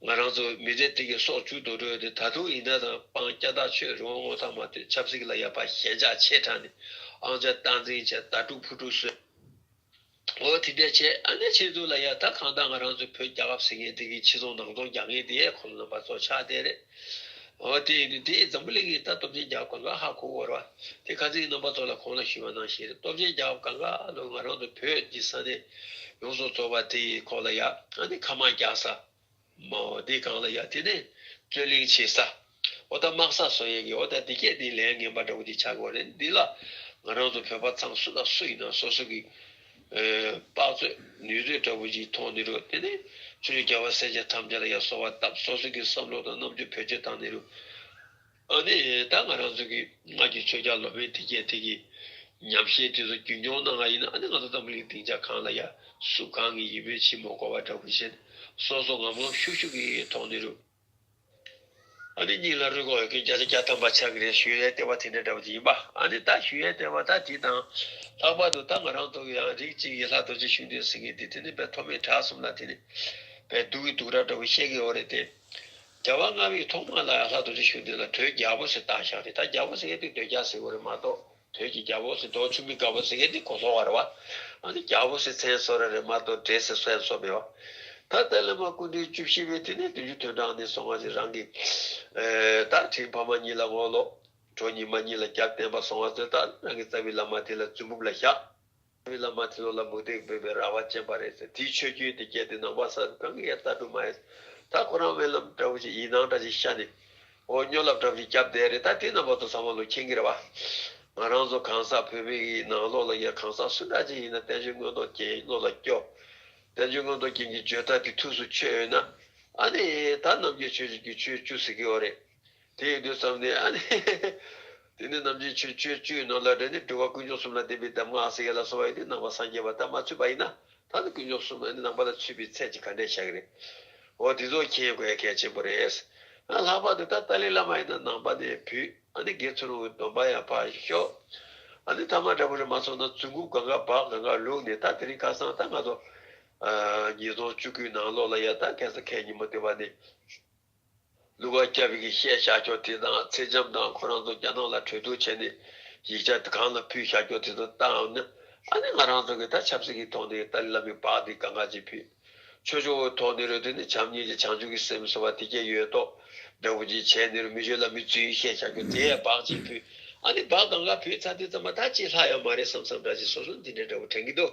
ང་རང་ཚོ་མི་སྡེ་དེ་གའི་སྲོག་བཅུད་དུ་འགྲོ་ཡོད་དེ། ད་དུང་ཡིན་ན་དང་སྤང་སྐྱ་བདག་ཆོས་རི་བོ་རྔོག་ཐང་མ་ཐོས་ཆབ་སྲིད་ལ་ཡ་ཕར་ཞེན་ཆགས་ཆེ་དྲགས་ནས་ཨང་ཅག་སྟངས་འཛིན་བྱས་ད་དཀྲུག་ཕུ་དཀྲུག་བཟོས། འོ་དེ་འདྲ་བྱས། ཨ་ནི་ཆེད་དུ་ལ་ཡ་ད་གང་ལྟར་ང་རང་ཚོའི་བོད་རྒྱལ་ཁབ་ཟེར་མཁན་དེ་གི་ཕྱི་ཚོང་ནང་ཚོང་རྒྱག་མཁན་དེ་ཡས་ཁོང་རྣམ་པ་ཚོ་ཆགས་བསྡད་རེད། འོ་དེ་ཡིན་དུས་དེ་འཛམ་བུ་གླིང་གི་ད་སྟོབས་ཆེན་རྒྱལ་ཁབ་གང་ག་ཧ་གོ་གོ་ར་བ། དེ་ཁ་སང་རྣམ་པ་ཚོ་ལ་གོང་ལ་ཞུས་པ་ནང་བཞིན་རེད། སྟོབས་ཆེན་རྒྱལ་ཁབ་གང་ག་ལོ་ང་རང་ཚོ་བོད་ཀྱི་ས་གནས་ཡོངས་སུ་རྫོགས་པ་དེ་ཡི་ཁོག་ལ་ཡ་ཨ་ནི་ཁ་མང་རྒྱག་ས། མ་འོ་དེ་གང་ལ་ཡ་དེ་ནས་རྩོད་གླེང་བྱེད་ས། འོ་ད་དམག་ས་བཟོ་ཡས་ཀྱི་འོ་ད་དེ་སྐད་དེ་ལན་ངན་པ་འདྲ་བོ་དེ་ཆགས་ཀྱི་ཡོད་རེད། འདི་ལ་ང་རང་ཚོ་བོད་པ་ཚང་སུ་དང་སུ་ཡིན་ན་སོ་སོ་གི་ཨེ་དཔག་ཚོད་ནུས་ཚོད་འདྲ་བོ་ཅིག་ཐོག་ནས་རུ་དེ་ནས་ཆུ་ཚོད་རྒྱལ་བ་སྲས་བཅས་ཐམས་ཅད་ལ་ཡ་གསོལ་བ་བཏབ། སོ་སོ་གི་བསམ་བློ་དང་རྣམ་འགྱུར་བེད་སྤྱོད་བཏང་ནས་རུ། ཨ་ནི་ད་ང་རང་ཚོ་གི་སྔར་གྱི་ཆོས་རྒྱལ་ལོ་པཎ་དེ་གས་དེ་གི་ཉམས་བཞེས་དེ་ཚོ་རྒྱུན་སྐྱོང་གནང་བ་ཡིན་ན། ཨ་ནི་ང་ཚོ་འཛམ་བུ་གླིང་སྡིངས་ཆ་གང་ལ་ཡ་སུ་གང་གི་ཡིད་སྨོན་བྱེད་མ་དགོས་པ་འདྲ་བོ་བྱས་ནས་སོ་སོ་ངམ་ངམ་ཤུགས་ཤུགས་ཀྱི་ཐོག་ནས་རུ། ཨ་ནི་སྙིང་ལ་རུས་ཁོག་ཡོད་མཁན་བརྒྱ་ཆ་བརྒྱ་ཐམ་པ་ཆགས་ཀྱི་རེད་ཞུ་ཡས་ལྟེ་བ་དེ་འདྲ་འདྲ་བོ་ཅིག་ཡིན་པ། ཨ་ནི་ད་ཞུ་ཡས་ལྟེ་བ་ད་དེ་དང་། ལྷག་པར་དུ་ད་ང་རང་ཚོ་གི་ཡང་རིགས་གཅིག་གི་ལྷ་རྡོ་རྗེ་ཤུགས་ལྡན་ཟེར་མཁན་དེ་དེ་ནི་དཔེ་མཐོ་དམན་གྲགས་གསུམ་ལ་དེ་ནི་དཔེ་སྡུག་གི་སྡུག་ར་འདྲ་བོ་བཤད་ཀྱི་ཡོད་རེད་དེ། རྒྱལ་བ་ལྔ་པའི་ཐོག་མ་ལ་ལྷ་རྡོ་རྗེ་ཤུགས་ལྡན་ལ་དོལ་རྒྱལ་པོ་ཟེར་བཏགས་བཞག་རེད། ད་རྒྱལ་པོ་ཟེར་མཁན་དེ་དོལ་རྒྱལ་ཟེར་དགོས་རེད་མ་གཏོགས། དོལ་གྱི་རྒྱལ་པོ་ཟེར་མདོ་ཆུ་མིག་དཀར་པོ་ཟེར་མཁན་དེ་གོ་ལོག་པ་རེད་བ། ཨ་ནི་རྒྱལ་པོ་ཟེར་མཚན་གསོལ་ར་རེད་མ་གཏོགས་འདྲེ་ཟེར་མཚན་གསོལ་མེད་བ། ད་ཏཱ་ལའི་བླ་མ་སྐུ་ཕྲེང་བཅུ་བཞི་པའི་དེ་ནས་བདུན་ཅུ་དོན་གྲངས་ནས་སོང་བ་ཞིག་རང་གི་ཨེ་ད་དྲིན་ཕ་མ་གཉིས་ལ་ངོ་ལོག་གྲོགས་ཉི་མ་གཉིས་ལ་རྒྱབ་བརྟེན་པ་སོང་བ་ཚོས་ད་རང་གི་རྩ་བའི་བླ་མ་དེ་ལ་རྫུན་འབུབ་ལ་བཞག་རྩ་བའི་བླ་མ་དེ་ཚོ་ལ་མུ་སྟེགས་འབོད་པའི་ར་བ་བཅད་པ་རེད་ཟེར། དེའི་ཆོས་བརྒྱུད་དེ་སྐད་དེ་ནང་པ་ས་གང་གི་ཡ་ལྟ་གྲུབ་མ་ཡིན། ད་ཁོ་རང་སྨོན་ལམ་འདྲ་བོ་ཞིག་ཡིན་སྣང་འདྲ་ཞིག་ཤར་ནས། འོ་སྨྱོ་ལབ་འདྲ་བོ་ཞིག་བརྒྱབ་བསྡད་རེད། ད་དེ་རྣམ་པ་ཚོ་ཚང་མ་ལོ་མཁྱེན་གྱི་རེད་བ། ང་རང་ཚོ་གང་ཟག་བོད་མི་ཡི་ནང་ལོགས་ལ་ཡ་གང་ཟག་སུ་འདྲ་ཅིག་ཡིན་ན་བསྟན་བཅོས་མངོན་རྟོགས་རྒྱན་བློ་ལ་སྐྱོ། བསྟན་བཅོས་མངོན་རྟོགས་རྒྱན་གྱི་བརྗོད་བྱ་དེ་ཐུགས་སུ་ཆུད་ཡོད་ན། ཨ་ནི་ད་རྣམ་རྒྱལ་ཆོས་བཞིན་གྱི་ཆོས་བཅུ་ཟེར་གྱི་ཡོད་རེད། དེ་ཡིན་དུས་ཙམ་ནས་ཨ་ནི། དེ་ནི་རྣམ་རྒྱལ་ཆོས་ཆོས་བཅུའི་ནང་ལ་དེ་ནི་འགྲོ་བ་ཀུན་མཆོག་གསུམ་ལ་བདེན་པའི་གདམས་ངག་ཟེར་ཡ་ལ་སོགས་པ་ཡིན་ཏེ་ནང་པ་སངས་རྒྱས་པ་ད་མ་ཚུད་པ་ཡིན་ན། ད་ནི་ཀུན་མཆོག་གསུམ་ཨ་ནི་ནང་པ་ལ་ཚུད་པའི་ཚད་ཅིག་ག་འདྲས་བཞག་གི་རེད། འོ་དེ་ཚོ་མཁྱེན་དགོས་ཡ་གལ་ཆེན་པོ་རེད། ཨ་ལྷག་པར་དུ་ད་ཏཱ་ལའི་བླ་མ་ཡིན་ན་ནང་པ་ནས་བུད། ཨ་ནི་དགེ་ཚུལ་སློང་གི་སྡོམ་པ་ཡང་ཕར་ཤོག་ཨ་ནི་ཐ་མ་འདྲ་པོ་རེ་མ་སོང་ན་རྫུན་རྐུབ་གང་ག་སྦག་གང་ག་བླུགས་ནས། ད་དེ་རིང་ཁ་སང་ད་ང་ཚོ་ཉིས་སྟོང་བཅུ་དགུའི་ནང་ལོགས་ལ་ཡ་ད་ཁ་སང་ཁའི་ཉིན་མོ་དེ་བ་ནས། ཀླུ་མཁར་སྐྱབས་ཀྱིས་བཤད་བཞག་ཆོག་དེ་དང་ཚེ་རྒྱམ་དང་ཁོ་རང་ཚོ་རྒྱ་ནག་ལ་གྲོས་བསྡུར་བྱས་ནས་ཡིག་ཆ་དེ་གང་ལ་ཕུལ་བཞག་ཆོག་དེ་ཚོ་བཏང་ནས། ཨ་ནི་ང་རང་ཚོ་གི་ད་ཆབ་སྲིད་ཀྱི་ཐོག་ནས་ཏཱ་ལའི་བླ་མའི་བག་དེ་གང་ག་ཅིག་ཕུལ། ཆོས་ཕྱོགས་ཀྱི་ཐོག་ནས་རེད་དེ་ནི་བྱམས་སྙིང་རྗེ་བྱང་ཆུབ་ཀྱི་སེམས་སོགས་པ་དེ་གས་ཡོད་མདོག་འདྲ་བོ་ཅིག་བྱས་ནས་རུ་མི་ཆོས་བླ་མའི་རྫུན་བཤད་བཞག་ཆོག་དེ་ཡས་བག་ཅིག་ཕུལ། ཨ་ནི་བག་གང་ག་ཕུལ་ཚར་དུས་ཙམ་པ་ད་ཅིག་ལྷག་ཡོད་མ་རེད་བསམ་བསམ་འདྲ་ཅིག་སོ་སོ་འདི་འདྲའི་འདྲ་བོ་དྲན་གྱི་འདུག་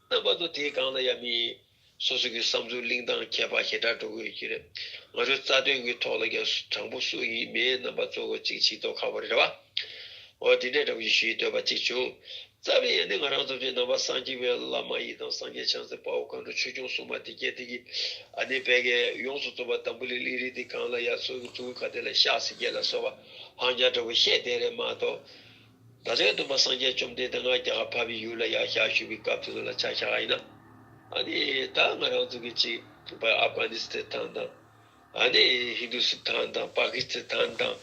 རྣམ་པ་ཚོ་དེའི་སྒང་ལ་ཡ་མི་སོ་སོ་གི་བསམ་ཚུལ་གླེང་སྟངས་ཁྱད་པར་ཞེ་དྲག་འགྲོ་གི་ཡོད་ཀྱི་རེད། ང་ཚོའི་རྩ་དོན་གྱི་ཐོག་ལ་ཡ་དྲང་པོ་སུ་ཡིན་མིན་རྣམ་པ་ཚོ་གཅིག་བྱེད་མདོག་ཁ་པོ་རེད་བ། འོ་དེ་འདྲའི་འདྲ་བོ་ཞིག་ཞུ་ཡི་འདོད་པ་གཅིག་བྱུང་། རྩ་བའི་ཡ་ནི་ང་རང་ཚོ་བོད་ནང་པ་སངས་རྒྱས་པའི་བླ་མ་ཡི་དམ་སངས་རྒྱས་བྱང་སེམས་དཔའ་བོ་མཁའ་འགྲོ་ཆོས་སྐྱོང་སྲུང་མ་དེ་སྐད་དེ་གི་ཨ་ནི་བད་ཀན་ཡོངས་སུ་རྫོགས་པ་འཛམ་བུ་གླིང་གླིང་རི་འདི་སྒང་ལ་ཡ་སོ་སོའི་གི་ཐུགས་ཀྱི་ཁ་གཏད་ལ་ཤག་ཟེར་རྒྱལ་ལ་སོགས་པ་ཧང་ཅང་འདྲ་བོ་བཤད་བསྡད་རེད་མ་གཏོགས། ད་ཆ་སྟོན་པ་སངས་རྒྱས་བཅོམ་ལྡན་འདས་སྔར་རྒྱ་གར་འཕགས་པའི་ཡུལ་ལ་ཡར་ཞལ་བཞུགས་པའི་སྐབས་དེ་ཚོ་ལ་ཆ་བཞག་པ་ཡིན་ན། ཨ་ནི་ད་ང་རང་ཚོ་གི་ཅིག་ཨབ་གྷ་ནི་སི་ཐན་དང་། ཨ་ནི་ཧིན་དུ་སི་ཐན་དང་པ་ཀི་སི་ཐན་དང་།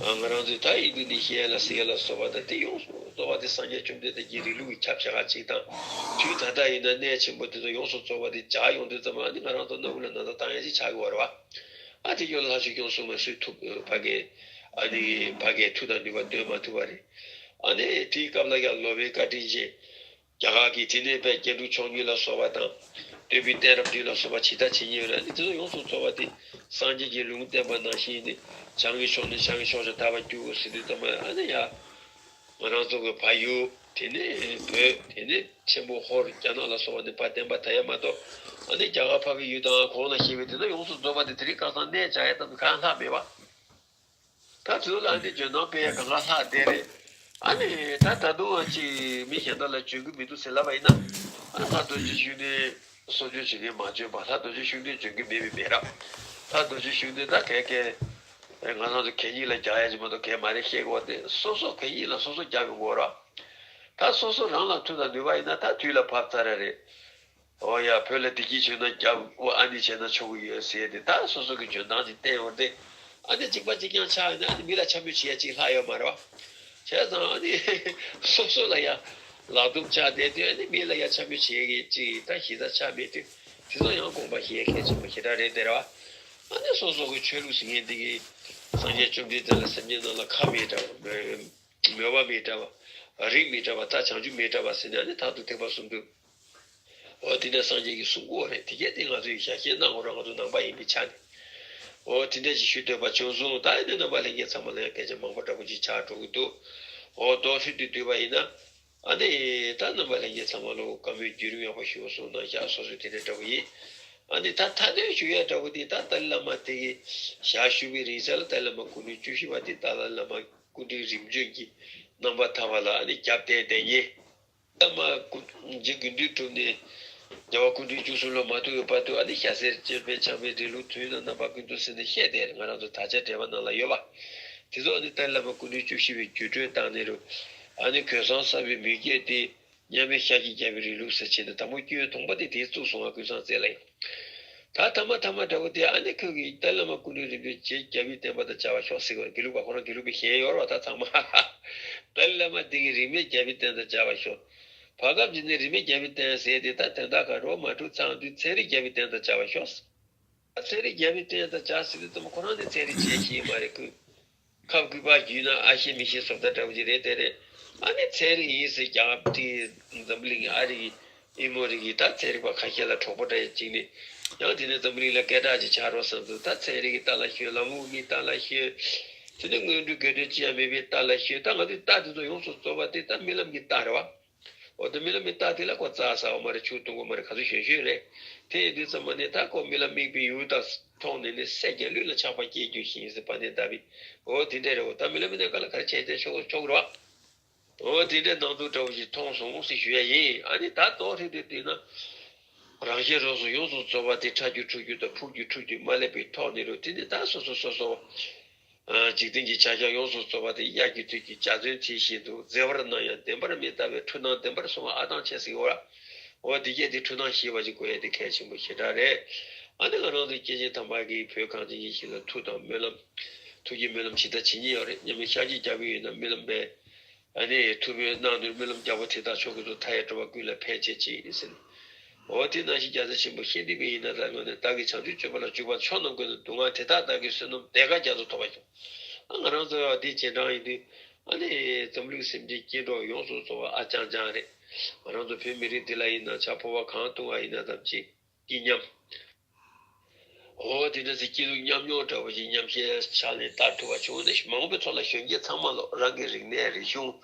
ང་རང་ཚོའི་ད་ཨིན་ཌོ་ནེ་ཤི་ཡ་ལ་སི་ཡ་ལ་སོགས་པ་དང་དེ་ཡོངས་སུ་རྫོགས་པ་དེ་སངས་རྒྱས་བཅོམ་ལྡན་འདས་ཀྱི་རིང་ལུགས་ཀྱི་ཁྱབ་བྱ་ག་ཅིག་དང་། དུས་ད་ལྟ་ཡིན་ན་གནས་ཆེན་པོ་དེ་ཚོ་ཡོངས་སུ་རྫོགས་པ་དེ་བྱ་ཡོང་དུས་ཙམ་པ་ཨ་ནི་ང་རང་ཚོ་སྣ་བུག་ལ་ན་ཚ་བཏང་ཡ་ཅིག་ཆགས་ཀྱི་ཡོད་རེད་བ། ཨ་དེ་ཡོད་ལ་ལྷ་ཆོས་སྐྱོང་སྲུང་མ་སུས་ཐུབ་ཕ་གིའི་ཨ་ནི་ཕ་གིའི་མཐུ་དང་ནུས་པ་འདོན་མ་ཐུབ་པ་རེད། ཨ་ནི་དེའི་སྐབས་ལ་ཡང་ལོ་པཎ་བཀའ་དྲིན་ཅན། རྒྱ་གར་གྱི་དེ་ནས་དཔེ་རྒྱན་དྲུག་མཆོག་གཉིས་ལ་སོགས་པ་དང་། སྟོན་པའི་གཏད་རབས་བདུན་ལ་སོགས་པ་ཇི་ལྟར་ཇི་སྙེད་ཡོད་རེད། ཨ་ནི་དེ་ཚོ་ཡོངས་སུ་རྫོགས་པ་དེ་སངས་རྒྱས་ཀྱི་ལུང་བསྟན་པ་ནང་བཞིན་ནི་བྱང་གི་ཕྱོགས་ནས་བྱང་གི་ཕྱོགས་སུ་དར་བར་འགྱུར་ཟེར་དུས་ཙམ་པ་ཨ་ནི་ཡ། ང་རང་ཚོ་གི་བལ་ཡུལ་དེ་ནས་བོད་དེ་ནས་ཆེན་པོ་ཧོར་རྒྱ་ནག་ལ་སོགས་པ་ནས་ཕར་བསྟན་པ་དར་ཡ་མ་གཏོགས། ཨ་ནི་རྒྱ་གར་འཕགས་པའི་ཡུལ་དང་གོང་ལ་བཤད་པའི་དེ་ཚོ་ཡོངས་སུ་རྫོགས་པ་དེ་དེ་རིང་ཁ་སང་གནས་བྱ་ཡ་ཙམ་གང་ལྷག་མེད་པ། ད་དུས་ལ་འདི་འཇོན་ཐང་དཔེ་གང་ག་ལྷག་བསྡད་རེད། ཨ་ནི་ད་ད་དུང་ཨ་ཅི་མི་གཞན་དག་ལ་འཇོན་གི་མི་འདུག་ཟེར་ལབ་པ་ཡིན་ན། ཨ་ལྷ་རྡོ་རྗེ་ཤུགས་ལྡན་གསོ་སྐྱོང་བྱེད་མཁན་མ་འཇོན་པ་ལྷ་རྡོ་རྗེ་ཤུགས་ལྡན་འཇོན་གི་མེད་པའི་མེད་ར། ལྷ་རྡོ་རྗེ་ཤུགས་ལྡན་ད་གས་གས་ང་རང་ཚོ་གད་སྙིགས་ལ་རྒྱག་ཡ་ཅིག་མ་གཏོགས་གས་མ་རེད་བཤད་དགོས་ཏེ་སོ་སོ་གད་སྙིགས་ལ་སོ་སོ་རྒྱག་ཡོང་དགོས་ར། ད་སོ་སོ་རང་ལ་མཐུ་དང་ནུས་པ་ཡིན་ན་ད་དུས་ལ་བབ་ཚར་ར་རེད། འོ་ཡ་བོད་ལ་བདེ་སྐྱིད་བྱུང་ན་རྒྱབ་འོ་ཨ་ནི་བྱས་ན་ཆོག་གི་ཡོད་ཟེར་ཏེ་ད་སོ་སོ་གི་འཇོན་ཐང་ཅིག་བསྟན་ཡོང་སྟེ། ཨ་ནི་གཅིག་པ་གཅིག་རྐྱང་ཆགས་ཡོང་ན་ཨ་ནི་མི་ལ་འཕྱ་སྨོད་བྱེད་ཡ་ཅིག་ལྷག་ཡོད་མ་རེད་བ། བྱས་ཙང་ཨ་ནི་སོ་སོ་ལ་ཡ་ལག་རྡུམ་ཆགས་བསྡད་དུས་ཨ་ནི་མི་ལ་ཡ་འཕྱ་སྨོད་བྱེད་ཡ་གི་ཅིག་ད་གཞི་རྩ་ཆགས་མེད་དུས་ དེ་ཚོ་ཡང་དགོངས་པ་བཞེས་གལ་ཆེན་པོ་ཞེ་དྲག་རེད་དེ་རེད་བ། ཨ་ནི་སོ་སོ་གི་ཆོས་ལུགས་ཟེར་མཁན་འདི་གི་སངས་རྒྱས་བཅོམ་ལྡན་འདས་ལ་སེམས་ཅན་རྣམས་ལ་ཁ་མི་གྲག་པ། མོས་པ་མི་འདྲ་བ། རིགས་མི་འདྲ་བ། ད་བྱང་ཆུབ་མི་འདྲ་བ་ཟེར་ནས་ཨ་ནི་མཐར་ཐུག་ཐེག་པ་གསུམ་དུ། འོ་དེ་འདྲ་སངས་རྒྱས་ཀྱིས་གསུང་གི་ཡོད་རེད། དེ་གས་དེ་ང་ཚོས་ཞལ་བཞེས་གནང་དགོས་རེད། ང་ཚོ་ནང་པ་ཡིན་པའི་ཆ་ནས། འོ་དེ་འདྲ་ཞིག་ཞུ་འདོད་པ་བྱུང་སོང་། ད་ཡིན་ན་རྣམ་པ་ལྷན་རྒྱས་ཚང་མ་ལ་ཡང་སྐད་ཆ་མང་པོ་འདྲ་པོ་ཅིག་ཆགས་འགྲོ་གི་འདུག་འོ་མདོར་བསྡུས་ཏེ་བསྡུས་པ་ཡིན་ན། ཨ་ནི་ད་རྣམ་པ་ལྷན་རྒྱས་ཚང་མ་ལ་བཀའ་མོལ་བརྒྱུད་རིམ་ཡག་པོ་ཞུ་བ་སོང་གནང་ཤག་སོ་སོས་དེ་འདྲ་འདྲ་པོ་ཡིན། ཨ་ནི་ད་མཐའ་དོན་ཞུ་ཡ་འདྲ་པོ་དེ་ད་ཏཱ་ལའི་བླ་མ་དེ་གི་ཞལ་བཞུགས་པའི་རིང་ས་ལ་ཏཱ་ལའི་བླ་མ་སྐུ་ཕྲེང་བཅུ་བཞི་པ་དེ་ཏཱ་ལའི་བླ་མ་སྐུ་ཕྲེང་རིམ་བྱོན་གྱི་རྣམ་པ་ཐར་པ་ལ་ཨ་ནི་རྒྱབ་རྟེན་དེ་ཉིད། བླ་མ་སྐུ་རྗེ་དགེ་འདུན་གྲུབ་ནས་རྒྱལ་བ་སྐུ་ཕྲེང་བཅུ་གསུམ་ལ་མ་ཐུག་པའི་བར་དུ་ཨ་ནི་ཞྭ་སེར་ཅོད་པན་ཕྱག་དཔེའི་རིང་ལུགས་དུས་དང་རྣམ་པ་ཀུན་ཏུ་གསལ་ནས་བཤད་དེ་ང་རང་ཚོ་དག་ཆ་འགྲེལ་པ་ནང་ལ་ཡོད་པ། དེ་ཚོ་ཨ་ནི་ཏཱ་ལའི་བླ་མ་སྐུ་ཕྲེང་བཅུ་བཞི་པའི་བརྒྱུད་སྤྲོད་བཏང་ནས་རུ། ཨ་ནི་གོས་བཟང་གསར་པའི་མུས་སྐྱེས་དེ་མཉམ་མེད་ཤཱཀྱའི་རྒྱལ་པོའི་རིང་ལུགས་ཟེར་བྱས་ནས་དང་པོ་སྐྱོན་ཡོན་ཐོག་མ་དེ་དེ་བཙུགས་སོང་བ། ཀུན་བཟང་རྩེ་ལ་ཡིན། ད་ཐ་མ་ཐ་མ་འདྲ་པོ་དེ་ཨ་ནི་ཁོས་ཀྱིས་ཏཱ་ལའི་བླ་མ་སྐུ་ཕྲེང་རིམ་བྱོན་རྗེ་རྒྱལ་བའི་བསྟན་པ་དང་མཇལ་བར་ཤོག་ཟེར་གི་ཡོད་རེད། དགེ་ལུགས་པ་ཁོ་རང་དགེ་ལུགས་པའི་ཞེན་ཡོད་རེད་བ། ད་ཚང་མ་ཏཱ་ལའི་བླ་མ་དེ་གི་རིས་མེད་རྒྱལ་བའི་བསྟན་དང་མཇལ་བར་ཤོག་བར་སྐབས་ཀྱི་ནི་རིས་མེད་རྒྱལ་བའི་བསྟན་ཟེར་དེ་ད་དོན་དག་ག་རོ་མ་འཁྲུག་ཚང་དུས་ཚན་རིག་རྒྱལ་བའི་བསྟན་དང་མཇལ་བར་ཤོག་ཚན་རིག་རྒྱལ་བའི་བསྟན་དང་མཇལ་ཟེར་དུས་ཙམ་ཁོ་རང་ནི་ཚན་རིག་བྱེད་ཤེས་མ་རེད། ཁོས་ཁབ་སྐུད་པ་བརྒྱུས་ན་ཨ་ཤེས་མི་ཤེས་བཟོ་ལྟ་འདྲ་པོ་ཅིག་རེད་དེ་རེད། ཨ་ནི་ཚན་རིག་ཡིན་ཟེར་རྒྱ་གར་འཛམ་བུ་གླིང་གི་ཨ་རི་གི་ཨི་མོ་རི་གི་ད་ཚན་རིག་པ་ཁ་ཤས་ལ་གྲོགས་པོ་འདྲ་ཡི་ཅིག་ནི། ཡང་དེ་ནས་འཛམ་བུ་གླིང་ལ་སྐད་གྲགས་ཅིག་ཆགས་རོགས་བསམ་དུས་ད་ཚན་རིག་གི་རྟ་ལ་ཞོན། ལམ་འོག་མིའི་རྟ་ལ་ཞོན། དེ་ནས་དངོས་འབྲེལ་དགོས་འདོད་ཅི་ཡང་མེད་པའི་རྟ་ལ་ཞོན། ད་ང་ཚོའི་རྟ་དེ་ཚོ་ཡོངས་སུ་རྫོགས་པ་དེ་ད་རྨི་ལམ་གྱི་རྟ་རེད་བ། འོ་ད་རྨི་ལམ་གྱི་རྟ་དེ་ལ་ཁོ་རྩྭ་ཟ་བ་མ་རེད། ཆུ་འཐུང་གི་མ་རེད། ག་ཚོད་ཞོན་ཞོན་རེད། དེ་ཡིན་དུས་ཙམ་པ་ནས་ད་ཁོ་རྨི་ལམ་དམིགས་པའི་ཡུལ་དང་མཐོང་ནས་ནི་སྲས་ཀྱང་ལུས་ལ་ཆགས་པ་སྐྱེས་གྱུར་ཞིང་ཟེར་བ་ནི་ད་བི། འོ་དེ་འདྲ་རེད། འོ་ད་རྨི་ལམ་གྱི་གནས་སྐབས་ལ་ག་རེ་བྱས་ཏེ་ཆོག་ཆོག་རོགས། འོ་དེ་འདྲའི་སྣང་ཚུལ་འདྲ་བོ་ཞིག་མཐོང་སོང་ཟེར་ཞུ་ཡ་ཡིན། ཨ་ནི་ད་རྡོག་ཧྲིལ་དུ་བལྟས་ན། རང་གཞན་རོ་སོ་ཡོངས་སུ་རྫོགས་པ་དེ་ཕྲ་རྒྱུ་འཁྲུ་རྒྱུ་དང་ཕུག་རྒྱུ་འཁྲུ་རྒྱུ་མ་སླེབས་པའི་ཐོག་ནས་རུ་དེ་ནི་ད་སོ་སོ་སོ་སོ། ཨ་འཇིག་རྟེན་གྱི་བྱ་བཞག་ཡོངས་སུ་རྫོགས་པ་དེ་དབྱར་གྱི་དུས་ཀྱི་འཇའ་ཚོན་དེ་བཞིན་དུ་མཛེས་པར་སྣང་ཡང་བདེན་པར་མི་ལྟ་བས་འཁྲུལ་སྣང་བདེན་པར་སོང་བ་ཨ་ཐང་ཆད་ཟེར་གྱི་ཡོད་ར། འོ་དེ་སྐད་དེ་འཁྲུལ་སྣང་ཞི་བ་ཞིག་དགོས་ཡ་དེ་གལ་ཆེན་པོ་ཞེ་དྲག་རེད། ཨ་ནི་ང་རང་ཚོ་སྐྱེས་ཆེན་དམ་པ་གིས་བོད་གངས་ཅན་གྱི་ཞིང་ལ་ཐུགས་དང་སྨོན་ལམ། ཐུགས་ཀྱི་སྨོན་ལམ་ཇི་ལྟར་ཇི་སྙེད་ཡོད་རེད། མཉམ་མེད་ཤཱཀྱའི་རྒྱལ་པོ་ཡིན་ན་སྨོན་ལམ་འབད། ཨ་ནི་ཐུབ་པའི་གནང་ནུས་སྨོན་ལམ་རྒྱ་པོ་དེ་དག་མཆོག་གི་གཙོ་མཐའ་ཡས་འགྲོ་བ་ཀུན་ལ་ཕན་བྱེད་ཅིག་ཟེར། འོ་དེ་ནང་བཞིན་རྒྱལ་སྲས་ཆེན་པོ་ཤཱནྟི་པའི་ཡི་དམ་ལ་ངོས་ནས་བདག་གིས་བྱང་ཆུབ་སྤྱོད་པ་ལ་འཇུག་པ་ཕྱོགས་རྣམས་ཀུན་ཏུ་སྡུག་བསྔལ་དེ་དག་བདག་གི་བསོད་ནམས་བདེ་དགའ་རྒྱ་མཚོ་ཐོབ་པར་ཤོག་ཨ་ང་རང་ཚོ་ཡང་དེ་རྗེས་འབྲང་ཡིན་དུས་ཨ་ནི་འཛམ་གླིང་སེམས་ཅན་སྐྱེ་འགྲོ་ཡོངས་སུ་རྫོགས་པ་ཨ་ཅང་ཅང་རེད། ང་རང་ཚོ་བོད་མི་རིགས་འདི་ལ་ཡིན་ན་ཆ་ཕོར་པ་གང་བཏུང་བ་ཡིན་ན་ཐམས་ཅད་སྐྱིད་ཉམས། འོ་དེ་འདྲ་ཟེར་སྐྱིད་སྡུག་མཉམ་མྱོང་འདྲ་བོ་ཞིག་ཉམས་བཞེས་ཕྱག་ལེན་བསྟར་ཐུབ་པ་བྱུང་ནས་མང་པོའི་ཚོགས་ལ་གཞོན་སྐྱེས་ཚང་མ་ལོ་རང་གི་རིག་གནས་རིག་གཞུང་།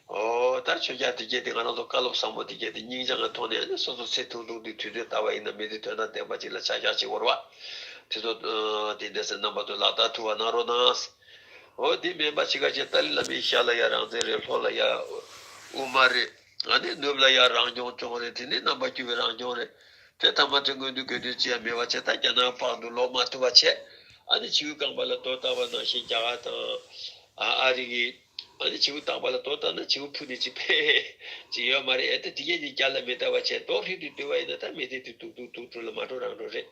འོ་ད་ཆོས་རྒྱལ་དེ་སྐྱེས་དེ་ང་རང་ཚོ་བཀའ་སློབ་བཟང་པོ་དེ་སྐྱེས་དེ་སྙིང་བཅངས་ཀྱི་ཐོག་ནས་ཨ་ནི་སོ་སོ་ཚེ་ཐུང་ཐུང་དེ་དུས་ཚོད་ལྟ་བ་ཡིན་ན་མི་དེ་དོན་དང་ལྡན་པ་ཅིག་ལ་ཆ་བཞག་ཅིག་བོར་བ། དེ་ཚོ་དེ་འདྲ་ཟེར་རྣམ་པ་ཚོ་ལག་བསྟར་ཐུབ་པ་གནང་རོགས་གནང་། འོ་དེ་མིན་པ་ཕྱི་ཁ་ཅིག་ཏཱ་ལའི་བླ་མའི་ཞྭ་ལ་ཡ་རང་བཙན་རེད། ལྷོ་ལ་ཡ་དབུ་མ་རེད། ཨ་ནི་ནུབ་ལ་ཡ་རང་སྐྱོང་ལྗོངས་རེད། དེ་ནི་རྣམ་པ་འགྱུར་བའི་རང་སྐྱོང་རེད། དེ་ཐ་མ་དེ་སྔོན་དུ་དགོས་དོན་ཅི་ཡང་མེད་པ་བྱས། ད་རྒྱ་ནག་བར་དུ་ལོག་མ་ཐུབ་པ་བྱས། ཨ་ནི་བྱིའུ་རྐང་པ་ལ་རྡོ་བཏགས་པ་ནང་བཞིན་རྒྱ་གར་དང་ཨ་ཨ་རི་གིས་ཨ་ནི་བྱིའུ་རྟག་པ་ལ་རྡོ་བཏགས་ན་བྱིའུ་འཕུར་ནས་ཅི་ཕེ་ཅི་ཡོད་མ་རེད། ཨེ་ད་དེ་གས་ནི་རྒྱ་ལ་མི་ལྟ་བ་བྱས། རྡོག་ཧྲིལ་དུ་བསྡུས་པ་ཡིན་ན་ད་མི་སྡེ་དེ་དུག་དུག་དུག་དུག་ལ་མ་འགྲོ་རང་འགྲོ་རེད།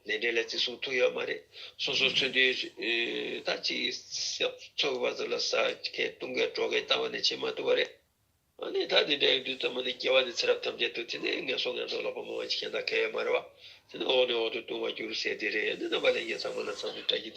ལས་འབྲས་ལ་བརྩི་སྲུང་ཐུབ་ཡོད་མ་རེད། སོ་སོ་ཚོད་འདུས་ད་ཅི་ཚོ་བ་ཚོ་ལ་ཟ་མཁན་བཏུང་མཁན་འགྲོ་མཁན་ལྟ་བ་ནས་བྱེད་མ་ཐུབ་པ་རེད། ཨ་ནི་ད་དེ་འདྲ་ཡིན་དུས་ཙམ་པ་ནི་སྐྱེ་བ་ནི་ཚེ་རབས་ཐམས་ཅད་དུ་དེ་ནས་ངན་སོང་ངན་སོང་ལོག་པ་སྨྲ་བ་ཅིག་གཞན་དག་གལ་ཡོད་མ་རེད་བ། དེ་ནི་འོག་ནས་འོག་ཏུ་ལྟུང་བར་འགྱུར་ཟེར་དེ་རེད། ཨ་ནི་རྣམ་པ་ལྷན་རྒྱས་ཚང་མ་ལ་འཚམས་འདྲི་བཀྲ་ཤིས་བདེ།